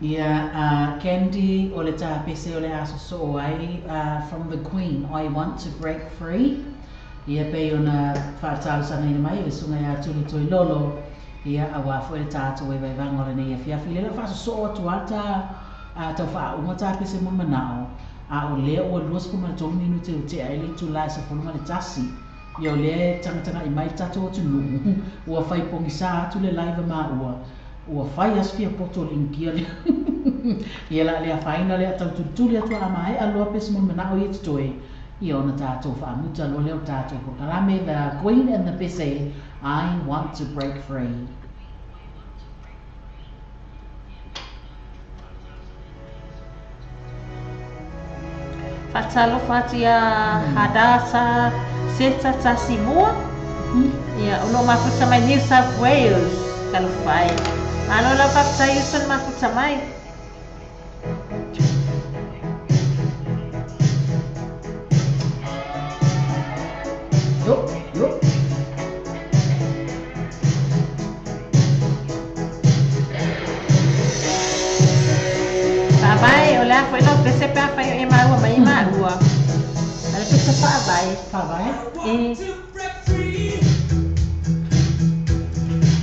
Ia, Candy, o le tapese o le aso soo ai, from the Queen, I Want to Break Free. Ia pei ona faatalosagaina mai e le susuga ia Tuli Toilolo, ia aua foi le tatou vaivaivaga o lenei afiafi. Lea la faasosoo atu lava ta tau faaauga tapese mo manao, a o lea ua 23 minute ua tea ai le itula e 11. Ia o lea e tagatagai mai le tatou atunuu, ua fai pogisa atu le live maua, ua fai aso fia poto o le Inikia lea. Ia la le afaina lea tau tulituli atu a maea loa pese mo manao ia totoe, ia ona tatou faamuta loa lea o tatou polokalame. The Queen and the Pese, I Want to Break Free. Faatalofa atu ia Hadasa Seta Tasimua. Ia, o lo o mafuta mai New South Wales. Talofa e. Malo lau faafetai uso le mafuta mai. Yo, yo. Faavae, o le a foi lau pese pe afai o e maua mai i maua. O le pese faavae. Faavae? E.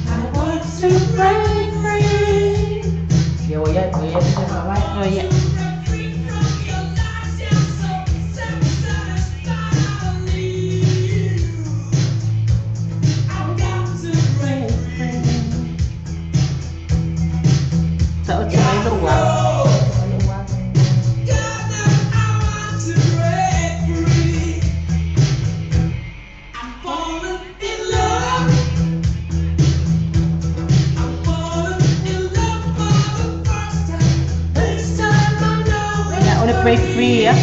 I want to break free. Ia, o ia, o ia pese faavae. O ia. Ta'oto mai lou ao. Ia, o le break free ia.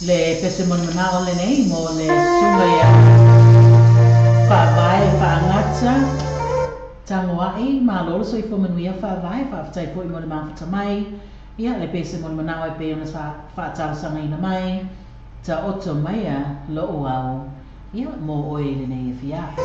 Le pese mo le manao lenei mo le susuga ia Faavae Faagata Tagoai, malo le soifua manuia Faavae, faafetai foi mo le mafuta mai, ia le pese mo le manao e pei ona faatalosagaina mai, taoto maia lou ao, ia mo oe i lenei afiafi.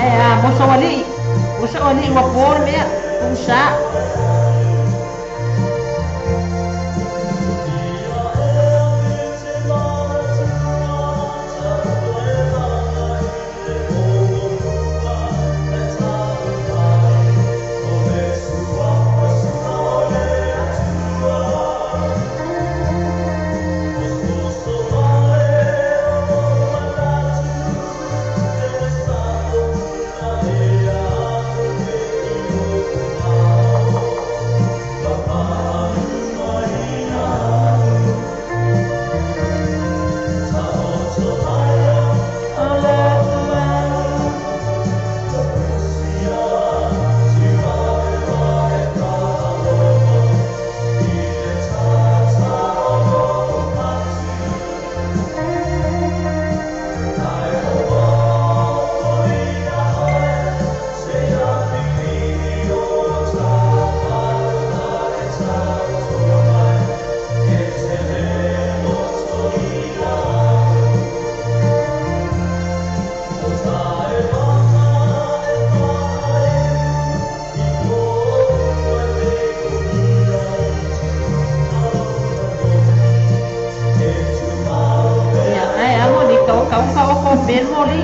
Ae a mo saualii, ua saualii ua po le mea, pusa. Ia, ae a moli, kau kau kau ko mel moli.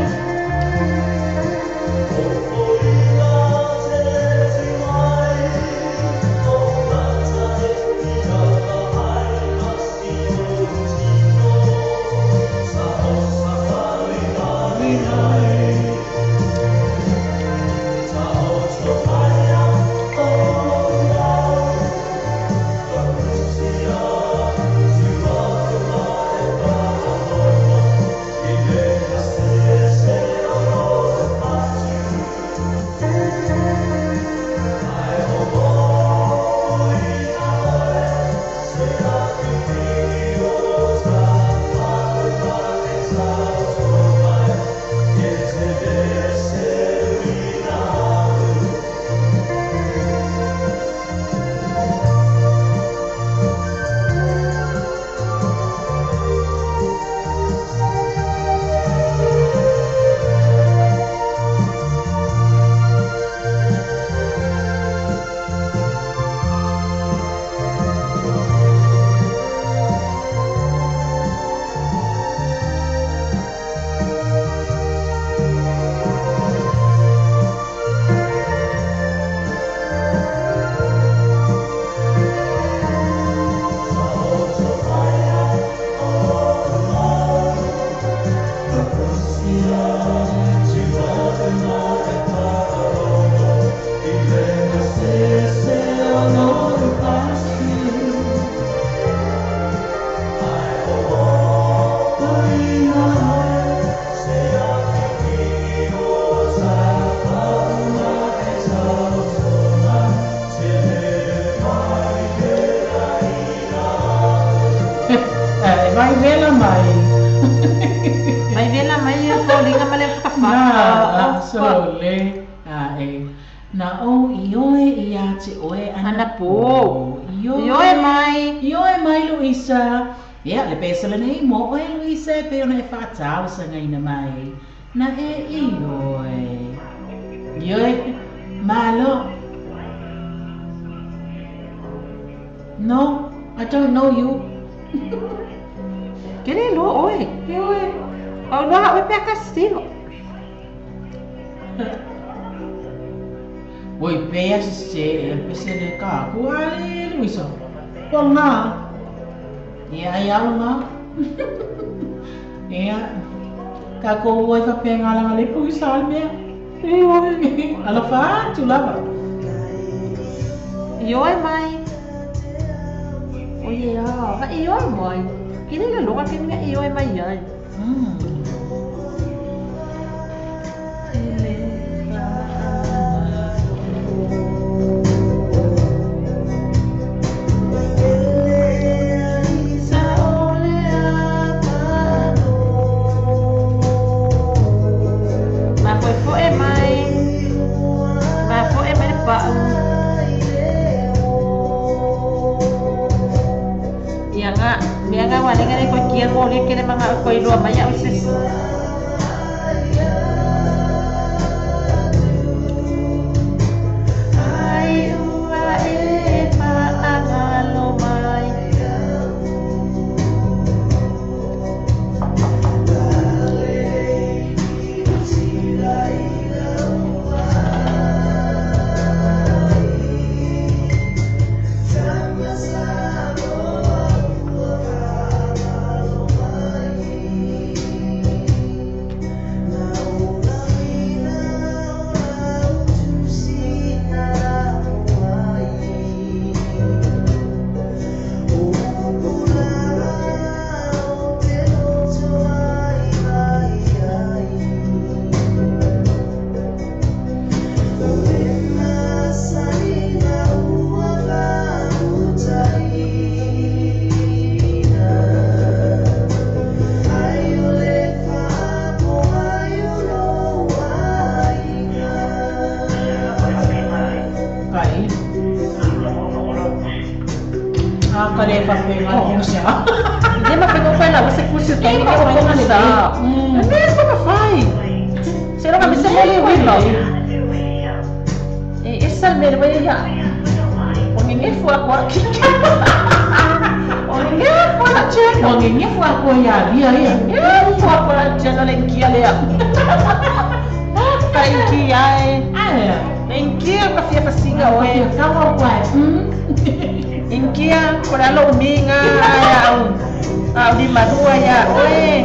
E mai vela mai. Mai vela mai e foliga ma le Na, whakawhaka. sole. A e. Na o i oe ia te oe Anapo. anapo. Ioe mai. Ioe mai Luisa. Ia, le pese lenei mo oe Luisa e pei ona e faatalosaga mai. Na e ioe. Ioe, malo. No, I don't know you. Ke le lo oe. Ioe. O loa oe pea ka stilo. Oi pea se e pese le ka ku ale Luisa. Ponga. Ia ai au nga. Ia. Ka ko oi fa pe ngala ngale pu sa mea. Ioe. Alofa tu lava. Ioe mai. Oye a, va ioe mai. Ke le loga ke mea ioe mai ai. Ma foi foi mai. Ma foi mai pa. Ia nga, mea nga wale nga le koe kia mo le kele manga o koe loa mai au sisi. Ai ua e paangalo mai. Kai. Ah, kare fa pe ngala mo siya. Le ma whengo whai la wase kusi o taimi o konga sa. Me whaka whai. Se roka me se mole wilo. E esa le mere wai ia. O nge fua koa kika. O nge fua la cheno. O nge fua koa ia via ia. Nge fua koa la cheno le nkia lea. Ka nkia e. Aia. Le nkia ka fia fasinga oe. Kawa koa. Inkia ko le alo uminga ia au. Au di marua ia oe.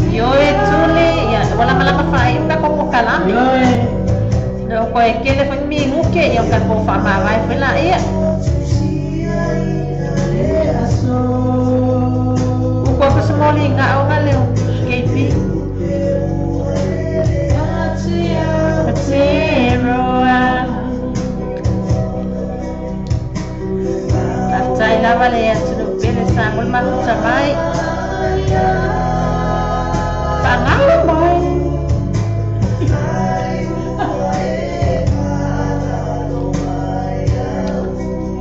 Ioe tule ia wala malama fai ka ko kalame. Ioe. No ko e kele fo mi nguke ia ka ko fa ma vai foi la ia. O ko ko smoli nga o ngaleo KP. Aotearoa. Faafetai lava le atunuu pele sa mo le mafuta mai. Faagalo mai.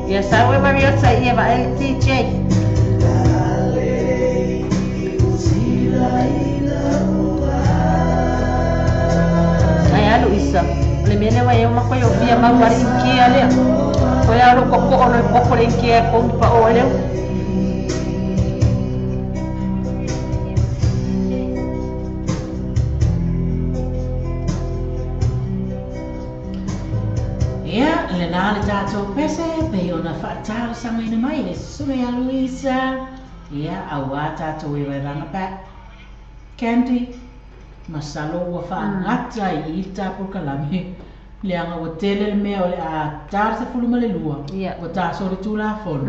Ia sau e Mariota ia vaai le DJ. Ai alu isa. Le mele wa eu makoy o fia mau ari inkia lea. Koe alo koko o le koko le inkia kongi pa o leo. Ia, le nā le tātou pese, pe ona whaatau sangaina mai le susuna ia Luisa. Ia, au a tātou e wairanga pa. Candy, masalo ua whaangata i i tāpur kalame. Leanga ua tele le mea o le a tār sa fulu ma le lua. Ia. Ua tāso le tūlafono.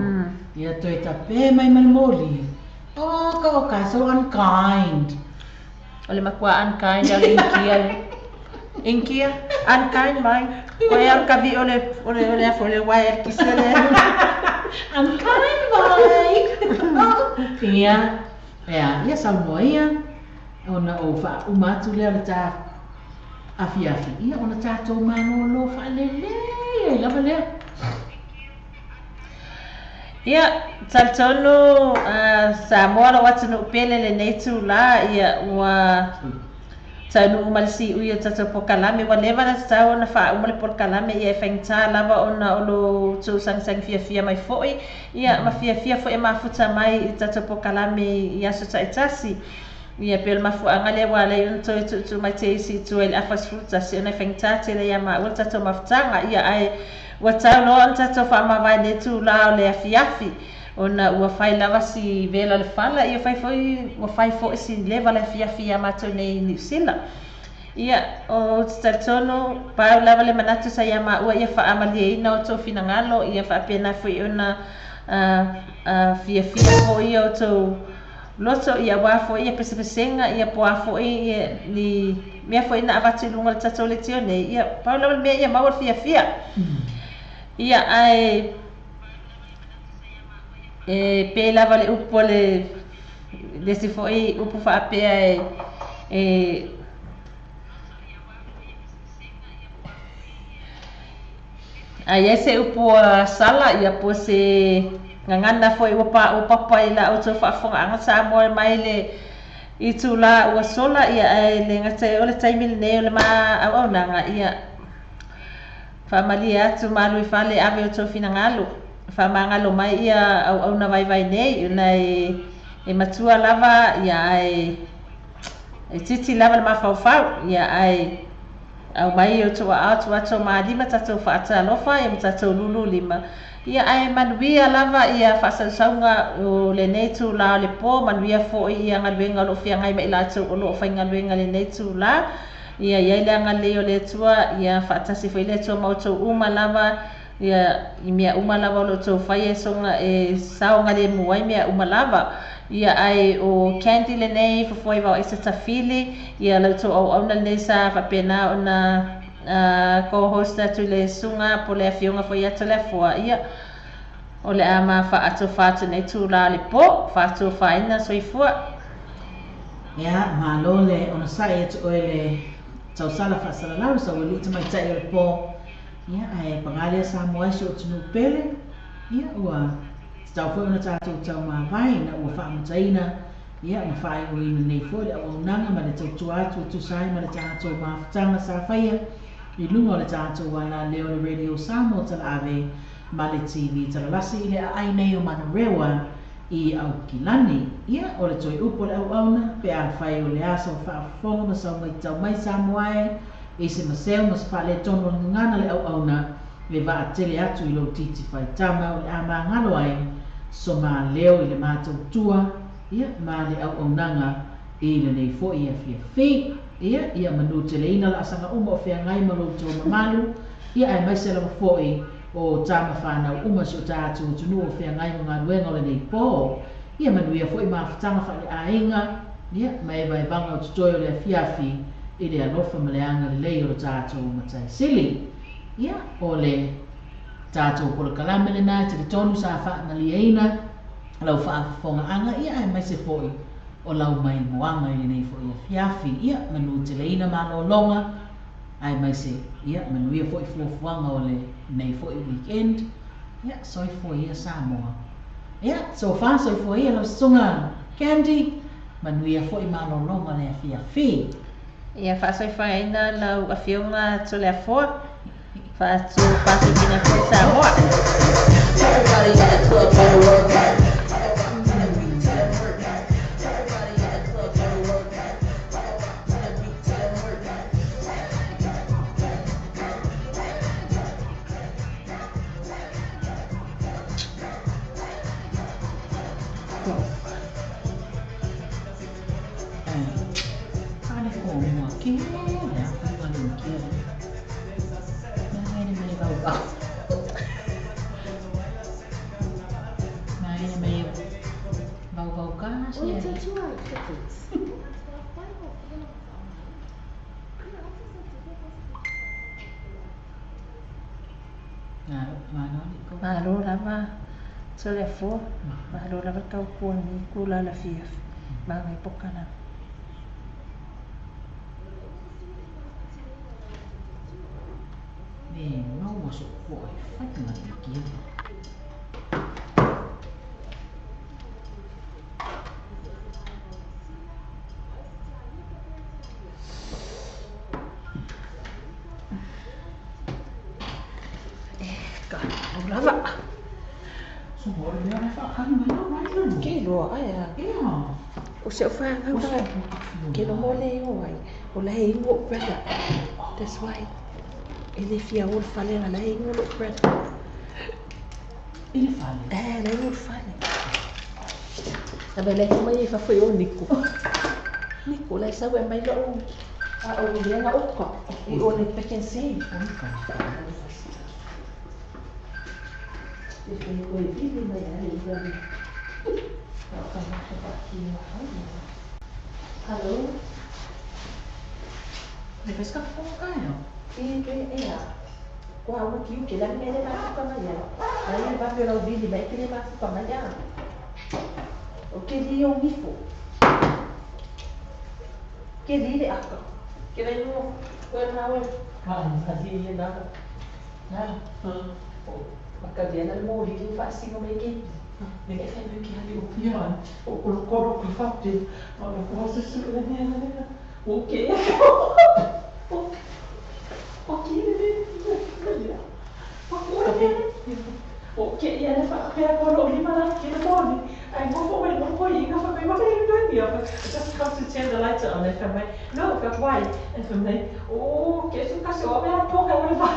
Ia toe tapē mai ma le moli. Oh, ka o ka so unkind. O le makua unkind au le inkia le. Inkia, unkind mai. Koe au kavi o le o le o le afo le wai e kise le. Unkind mai. Ia, ia, ia saunoa ia. Ona o whauma atu lea le tā afi afi. Ia, ona tātou mānolo whaalele. Ia, lava lea. Ia, talitonu Samoa lou atunuu pele lenei itulā, ia ua taunuu ma le siui o le tatou polokalame. Ua leva ona tatau ona faauma le polokalame, ia e faigata lava ona o lo outou sagisagi fiafia mai foi, ia ma fiafia foi e mafuta mai i le tatou polokalame i aso taitasi. Ia pei o le mafuaaga lea ua ala ai ona toe tuutuu mai te isi i tua i le afa 11 ona e faigata tele ia maua le tatou mafutaga. Ia ae ua tau loa ona tatou faamavae i lenei itulā o le afiafi ona ua fai lava si vela o le fala, ia fai foi ua fai foi si leva le afiafi ia matou nei i Niu Sila. Ia ou te talitonu pau lava le manatu sa ia maua ia faamalieina outou finagalo, ia faapena foi ona fiafia foi ia outou loto, ia aua foi ia pesepesega, ia po o a foi ia ni mea foi na avatu i luga o le tatou leitio nei, ia pau lava le mea ia maua le fiafia. Ia ae e pei lava le upu a le isi foi upu faapea e a i ai se upu a sala, ia po o se gagana foi ua paopapa i la outou faafofogaaga Samoa mai le itulā ua sola, ia ae le gata ai o le taimi lenei o le ma auaunaga, ia faamalie atu malu i fale ave outou finagalo, faamagalo mai ia auauna vaivai nei, ona e matua lava, ia ae e titi lava le mafaufau, ia ae aumai outou aao atu atu malima tatou faatalofa ia ma tatou lulu lima. Ia ae manuia lava ia faasausauga o lenei itulā o le po, manuia foi ia galuega o loo feagai ma i latou o loo faigaluega i lenei itulā. Ia i ai le agalelei o le Atua, ia faatasi foi le Atua ma outou uma lava, ia i mea uma lava o lo outou faia e soga e saogalemu ai mea uma lava. Ia ae o Candy lenei fofoa i vaoaisa tafili, ia la outou auauna lenei sa faapena ona co-host atu i le susuga po o le afioga foi ia Toleafoa, ia o le a ma faatofa atu nei itulā o le po, faatofaina soifua. Ia, malo le onosai ia te oe le tausala faasalalau le saualii tamaitai o le po. Ia, ae paga lea Samoa e si o atunuu pele. Ia, ua tatau foi ona tatou taumavae ina ua faamutaina, ia, ma faaigoina nei foi le auaunaga ma le tautua atu e tusa ai ma le tatou mafutaga sa faia i luga o le tatou alaleo o le Radio Samoa Talaave ma le TV Talalasi i le aai nei o Manurewa i Aukilani. Ia, o le toe upu a le auauna, pe afai o le a sau faafofoga ma sau maitau mai Samoa e, i se maseu ma se faaletonu o le gagana le auauna, e vaatele atu i lou titi faitama o le a magalo ai so ma leo i le matou tua, ia, ma le auaunaga i lenei foi afiafi. Ia, ia manuteleina laasaga uma o feagai ma lo outou mamalu, ia aemaise lava foi o tama fanau uma si o tatou atunuu o feagai ma galuega o lenei po. Ia manuia foi mafutaga faaleaiga, ia, ma evaevaga o totoe o le afiafi i le alofa ma le agalelei o lo tatou Matai Sili. Ia, o le tatou polokalame lena e talitonu sa faamalieina lau faafofogaaga, ia aemaise foi o lau maimoaga i lenei foi afiafi. Ia, manuteleina malologa, aemaise, ia, manuia foi fuafuaga o lenei foi weekend. Ia, soifua ia Samoa. Ia, sofa soifua ia lau susuga Candy, manuia foi malologa o le afiafi. Ia faasoifuaina lau afioga Toleafoa, faatufasoifina foi Samoa. Everybody in the club trying to work. Everybody in the club trying to work. Fale ko mua ke le a fai wale o kia le. Mai ne mai vau vau. Mai ne mai vau vau ka si e. Malo li ko. Malo lava Toleafoa, malo lava le tautua i lenei itulā o le afiafi, magai polokalame. Me maua so ko ai fai nga le kia. Ka lava. So mo le mea whaakani mai no mai no. Ke loa ai a. Ia. O se o whangau ka. Ke no mo le o ai. O la he ingo brother. That's why. E le fia o le fale na la he ingo lo brother. I le fale. Eh, la ingo le fale. Na ba le mai e fa o niko. Niko la sa we mai lo a o le na oka. I o le pick and save. Te whai koe vili mai a le ura. Hello. Le pesca fo kai. E ke e a. Kua ua ki uke la mele ma fuka mai a. Ai ba pe lau vili mai te ma fuka mai a. O ke li o ngifo. Ke li le aka. Ke le no. Koe na we. Ka ka di ye na. Na. Maka dia na mo li li fa singo mai ke. Ne ke fa ke ali o pia. O o ko ro ko fa te. O ko se su le ne ne. O ke. O o ke le ne. O ko le. O ke ia le fa pe ko ro li ma ke le mo ni. Ai mo fo we mo ko i nga fa me ma le do ni. Just come to turn the lights on and fa mai. No, but why? And fa mai. O ke su ka se o me a po ka le fa.